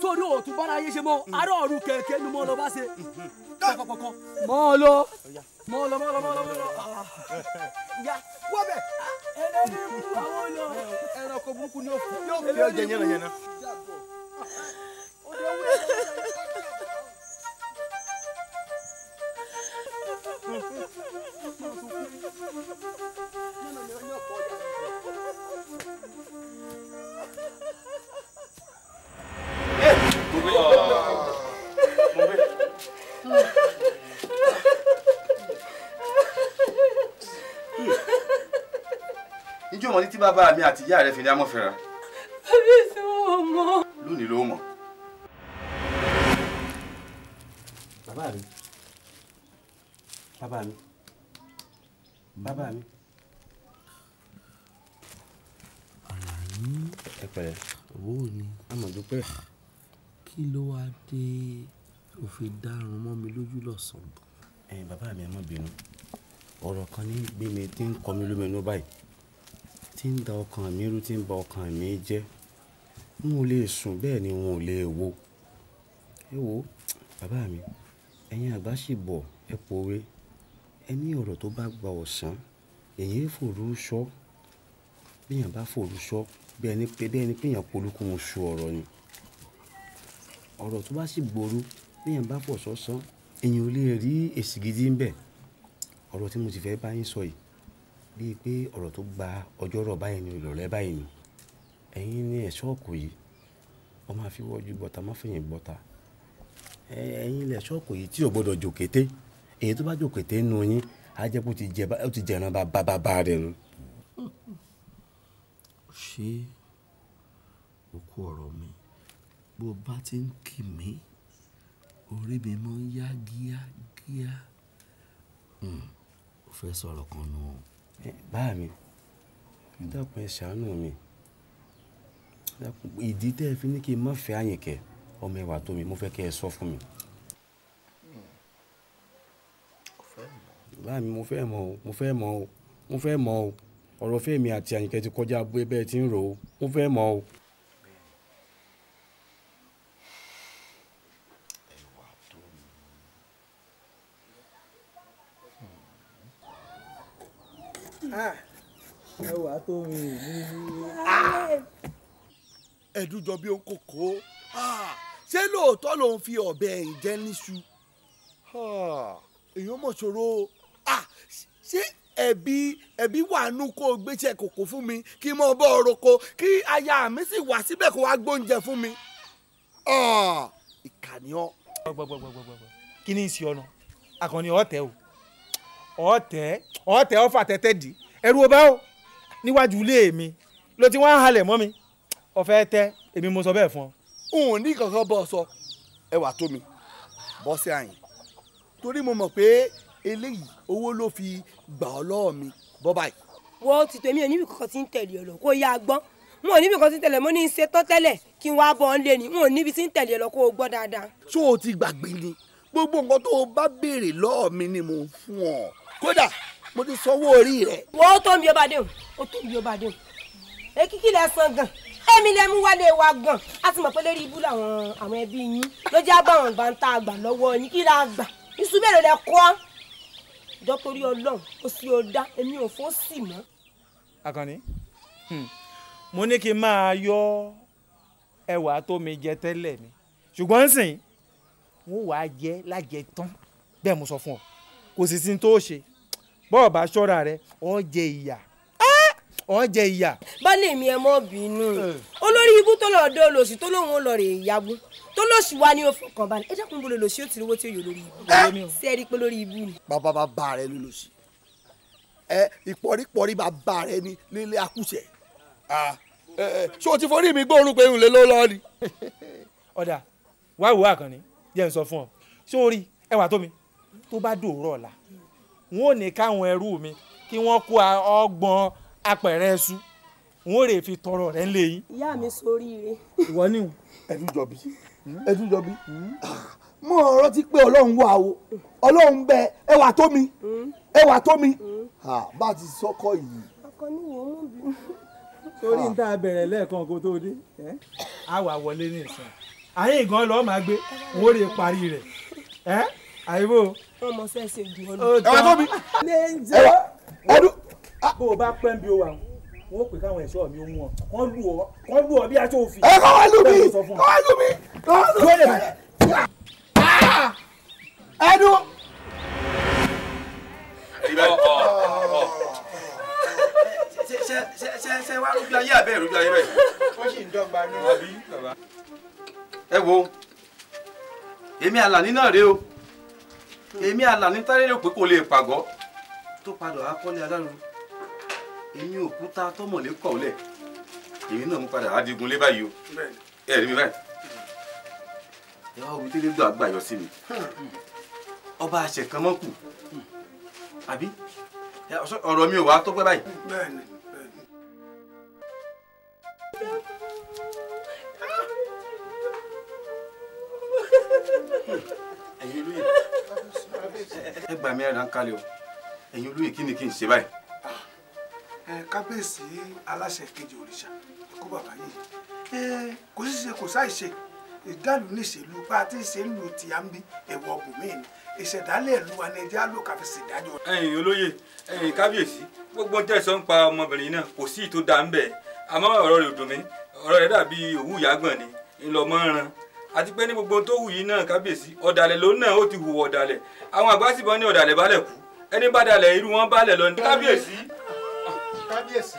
Sórí òtún bára ayé ṣe mọ́, ará ọ̀run kẹ̀kẹ́ ni mo lọ bá ṣe. Pọkọpọkọ. Mọ́ ọ lọ. Mọ́ lọ mọ́ lọ mọ́ lọ mọ́ lọ. Ìyá wọ́ bẹ̀. Ẹlẹ́ni bú àwọn lọ. Ẹranko burúkú ni yóò fi ọjẹ yánnayànna. Ǹjẹ́ o mọ̀ ní tí bàbá mi àti ìyá rẹ fi ní amọ̀fẹ́ra? Kábíyèsí wọn ò mọ̀. Lónìí ló mọ̀. Bàbá mi. Bàbá mi. Bàbá mi. Àlàní. Ẹ pẹ̀lẹ́. Owó ni. A mọ̀ dúpẹ́. Kí ló wá dé tó fi dárun mọ́ mi lójú lọ́sàn-án? Ẹ bàbá mi, ẹ má bínú. Ọ̀rọ̀ kan ní gbé mi tí ń kọ mi lóminú báyìí, tí ń da ọkàn mi rú, tí ń ba ọkàn mi jẹ́. N ò lè sùn bẹ́ẹ̀ ni n ò lè wo. Ẹ wo bàbá mi, ẹ̀yin àgbà sì bọ̀, ẹ pòwe. Ẹ ní ọ̀rọ̀ tó bá gba ọ̀sán, èyí fòru sọ. Bí èèyàn bá fòru sọ, bí ẹni pé èèyàn polúkú mu su ọ̀rọ̀ ni. Ọ̀rọ̀ tó bá sì gbòòrò, bí èèyàn bá fọ̀sọ́ sán, èèyàn ò lè rí èsì gidi ń bẹ̀. Ọ̀rọ̀ tí mo sì fẹ́ bá yín sọ yìí, bíi pé ọ̀rọ̀ tó gba ọjọ́ rọ̀ báyìí ni ìrọ̀lẹ́ báyìí ni. Ẹ̀yin ní ẹ̀ṣọ́ ọ̀kọ̀ yìí, ọ máa fi wọ́jú gbọ́ta, má fẹ̀yìn gbọ́ta. Ẹ̀yin lẹ̀ṣọ́ ọ̀kọ̀ yìí tí ò gbọ́dọ̀ jòkété. Èyí tó bá jòkété nù yín, á jẹ́ pé ó ti jẹran bàbá rẹ̀ nù. Ṣé òkú ọ̀rọ̀ mi, bó bá ti ń kì mí, orí mi máa ń yá gíágíá. Ó fẹ́ sọ̀rọ̀ kan nù. Bá mi, ẹ dákun ẹ ṣàánú mi. Ìdí tẹ́ ẹ fi ní kí n má fẹ́ Àyìnkẹ́ ọmọ ẹwà tó mi, mo fẹ́ kẹ́ ẹ sọ fún mi. Bá mi, mo fẹ́ mọ̀ o, mo fẹ́ mọ̀ o, mo fẹ́ mọ̀ o. Ọ̀rọ̀ fẹ́ mi àti Àyìnkẹ́ ti kọjá bẹ́ẹ̀ tí ń rò ó, mo fẹ́ mọ̀ o. Ẹwà tó mi. Ẹwà tó mi. Ẹ̀dùjọ bí ó ń kókó. Ṣé lóòótọ́ ló ń fi ọ̀bẹ ẹ̀yìn jẹ níṣu? Èèyàn mọ̀ ṣòro. Ṣé ẹ̀bí wà nú kó o gbéṣẹ́ kòkó fún mi kí n mọ̀ bọ́ ọ̀rọ̀kọ kí aya mi sì wá síbẹ̀ kó wá gbóúnjẹ fún mi? Ìkànnì ọ. Kí ni ìsì ọ̀nà? Àkànní ọ̀tẹ̀ o. Ọ̀tẹ̀ ọ̀tẹ̀ ọ̀fà tẹ́tẹ́ dì. Ẹ̀rù ọba o níwájú ilé mi ló ti wá ń halẹ̀ mọ́ mi. Ọ̀fẹ́ tẹ́ èmi mo sọ bẹ́ẹ̀ fún ọ. N ò ní kankan bọ́ ọ sọ ẹwà tó mi bọ́ sí àyìn torí mo mọ̀ pé eléyìí owó ló fi gbà ọ́ lọ́wọ́ mi bọ́ báyìí. Wọ́n ti tó èmi ò níbi kankan tí ń tẹ̀lé ọ lọ kó yá a gbọ́n. N ò níbi kan tí ń tẹ̀lé mo ní í ṣe tán tẹ́lẹ̀ kí n wá bọ́ ọ lé ni n ò níbi tí ń tẹ̀lé ọ lọ kó o gbọ́ dáadáa. Ṣó o ti gbàgbé ni gbogbo nǹkan tó o bá béèrè lọ́wọ́ mi ni mò ń fún ọ kódà mo ti sanwó orí rẹ. Wọ́n tó ń bí ọba déhùn ó tó ń bí ọba déhùn èkìkí lẹ san gan èmi lẹ mú wálé wa gan a ti mọ̀ pé lórí ibú làwọn àwọn ẹbí yín ló jẹ́ àbáwọn bá ń ta àgbà lọ́wọ́ yín kí la gbà iṣu mélòó lẹ kọ́ jọ torí Ọlọ́run ó sì ó dá èmi ò fọ́ sí mọ́. Àkànní, mo ní kí n máa yọ ẹwà tó mi jẹ tẹ́lẹ̀ ni ṣùgbọ́n sìn wọ́n wàá jẹ lájẹ tán bẹ́ẹ̀ mo sọ fún ọ kò sì sí tó ṣe bọ́ọ̀ bá ṣọ́ra rẹ ọ jẹ ìyà ọ jẹ ìyà. Bọ́lá mi ẹ mọ́ bínú olórí ibú tó lọ́ọ́ dé olóṣì tó lóun ó lọ rè yabu tó lóṣì wá ní òfò kan balẹ̀ ẹ dákun bolo lòṣì ó ti rówó tí ó yọ lórí ibú ṣé ẹ rí i pé lórí ibú ni. Bàbá bàbá rẹ ló lòṣì Ẹ ìpọ̀rípọ̀rí bàbá rẹ ni nílé akúṣẹ̀. Ṣé o ti forí mi gbóòórùn pé ń lè ló lọ ni. Ọ̀dà wá wò Àkànní jẹ́ n sọ fún ọ sórí ẹwà tó mi tó bá dòwúrọ̀ ọ̀la wọn ò ní káwọn ẹrú mi kí wọ́n kó 30 apẹ̀rẹ̀ ẹṣu wọn ò rè fi tọrọ rẹ̀ ńlẹ̀ yín. Ìyá mi soríire. Ìwọ ni o. Ẹdúnjọbí Ẹdúnjọbí mo rántí pé Ọlọ́run wà o, Ọlọ́run bẹ ẹwà tó mi ẹwà tó mi bá a ti sọkọ yìí. Àkànní wò ó mú bí. Torí n tá a bẹ̀rẹ̀ lẹ́ẹ̀kan kó tó dé a wà wọlé ní ìsìn àyè ìgan lọ́ọ́ máa gbé wọn ò rè parí rẹ̀ ẹ́ àyíbó. Wọ́n mọ sẹ́sẹ̀ jù ọ lọ. Ẹwà tó mi ẹwà ọdún. Bó o bá pẹ́ ń bí o wà wọ́n pè káwọn ẹ̀ṣọ́ mi ó mú ọ kán lù ọ bí aṣọ òfin. Ẹ kọ́ wá lù mí kọ́ wá lù mí kọ́ wá lù mí. Ẹnu. Ṣe wá rújú ayé àbẹ́ rújú ayé bẹ́ẹ̀. Wọ́n sì ń dọ́gba ní. Ẹ wo èmi Àlàní náà rèé o, èmi Àlàní táré rò pé kò lè pàgọ́ tó padà wá kọ́lé aláru, èmi òkúta tọmọlé kọ̀ọ́lẹ̀ èmi náà mú padà wá digun lé báyìí o. Ẹ rí mi báyìí, ẹ wá omi tẹ́lẹ̀ gbọ́ àgbà yọ sí mi, ọba àṣẹkànmọ́kù àbí ọ̀rọ̀ mi ò wá tó pẹ́ báyìí. Bẹ́ẹ̀ni. Ẹ̀yin olóyè ẹ gbà mí ẹ̀rọ ń kalẹ̀ o, ẹ̀yin olóyè kí ni kí n ṣe báyìí. Kábíyèsí aláṣẹ kejì òrìṣà kó bàbá yìí kò sí ṣe kò sáì ṣe ìdálù níṣèlú bá a ti ṣe ń lu ti à ń bí ẹ̀wọ̀ ọ̀bùnmí ni ìṣẹ̀dálẹ̀ ìlú wa ni ẹjẹ́ á lò káfí ṣèdájọ́. Ẹ̀yin olóyè ẹ̀yin kábíyèsí gbogbo tẹ̀sán ń pa ọmọbìnrin náà kò sí ìtò dá ń bẹ̀, àmọ́ ọ̀rọ̀ rẹ̀ ò dùn mí, ọ̀rọ̀ rẹ̀ dàbí òwú ìyàgbọ̀n ni ńlọmọ ran àti pé ní gbogbo tó wù yìí náà kábíyèsí ọ̀dàlẹ̀ ló náà ó ti hùwà ọ̀dàlẹ̀, àwọn àgbà sì bọ́ ní ọ̀dàlẹ̀ balẹ̀ kú, ẹni bá dalẹ̀ irú wọn balẹ̀ lọ ní kábíyèsí. Kábíyèsí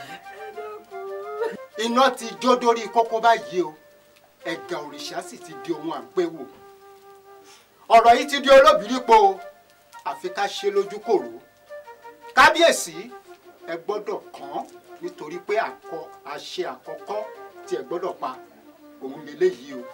iná ti jó dórí kókó báyìí o, ẹ̀gà òrìṣà sì ti di ohun àpéwò, ọ̀rọ̀ yìí ti di olóbìrípo o, àfi ká ṣe lójú kòró. Kábíyèsí ẹ gbọ́dọ̀ kàn nítorí pé àṣẹ àkọ́kọ́ tí ẹ gbọ́dọ̀ pa òun lélẹ́yìí o.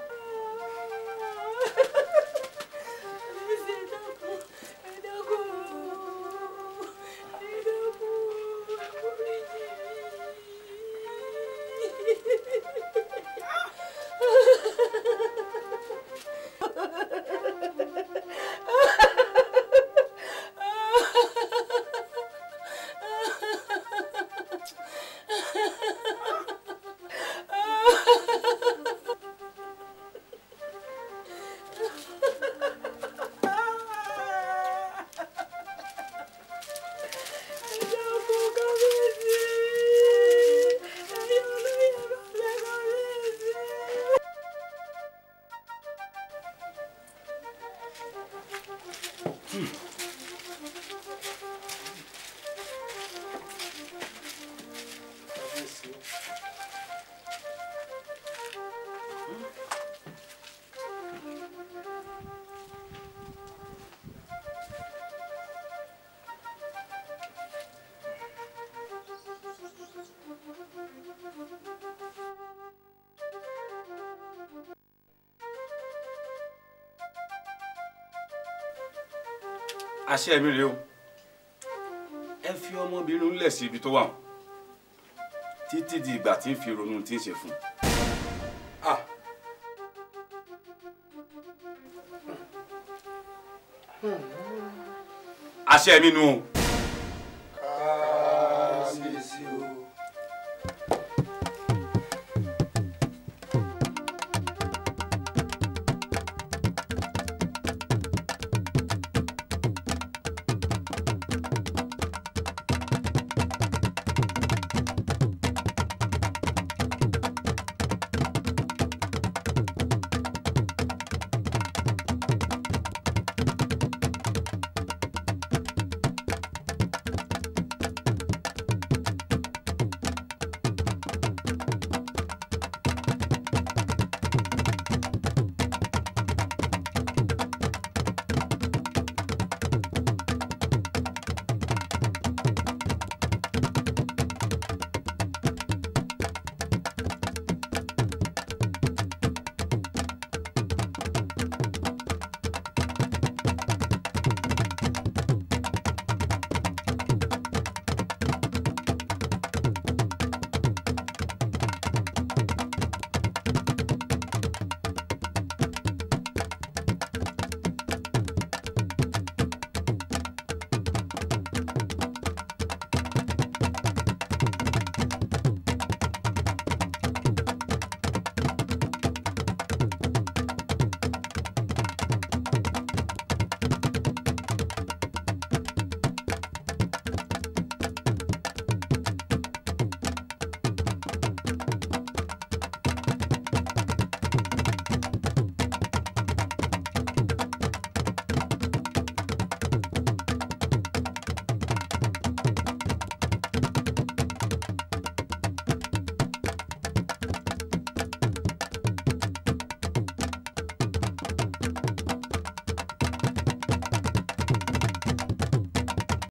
Àṣẹ mi rèé o, ẹ fi ọmọbìnrin lẹ̀ sí ibi tó wà títí di ìgbà tí ń fi ronú tí ń ṣe fún un. Àṣẹ mi nù o.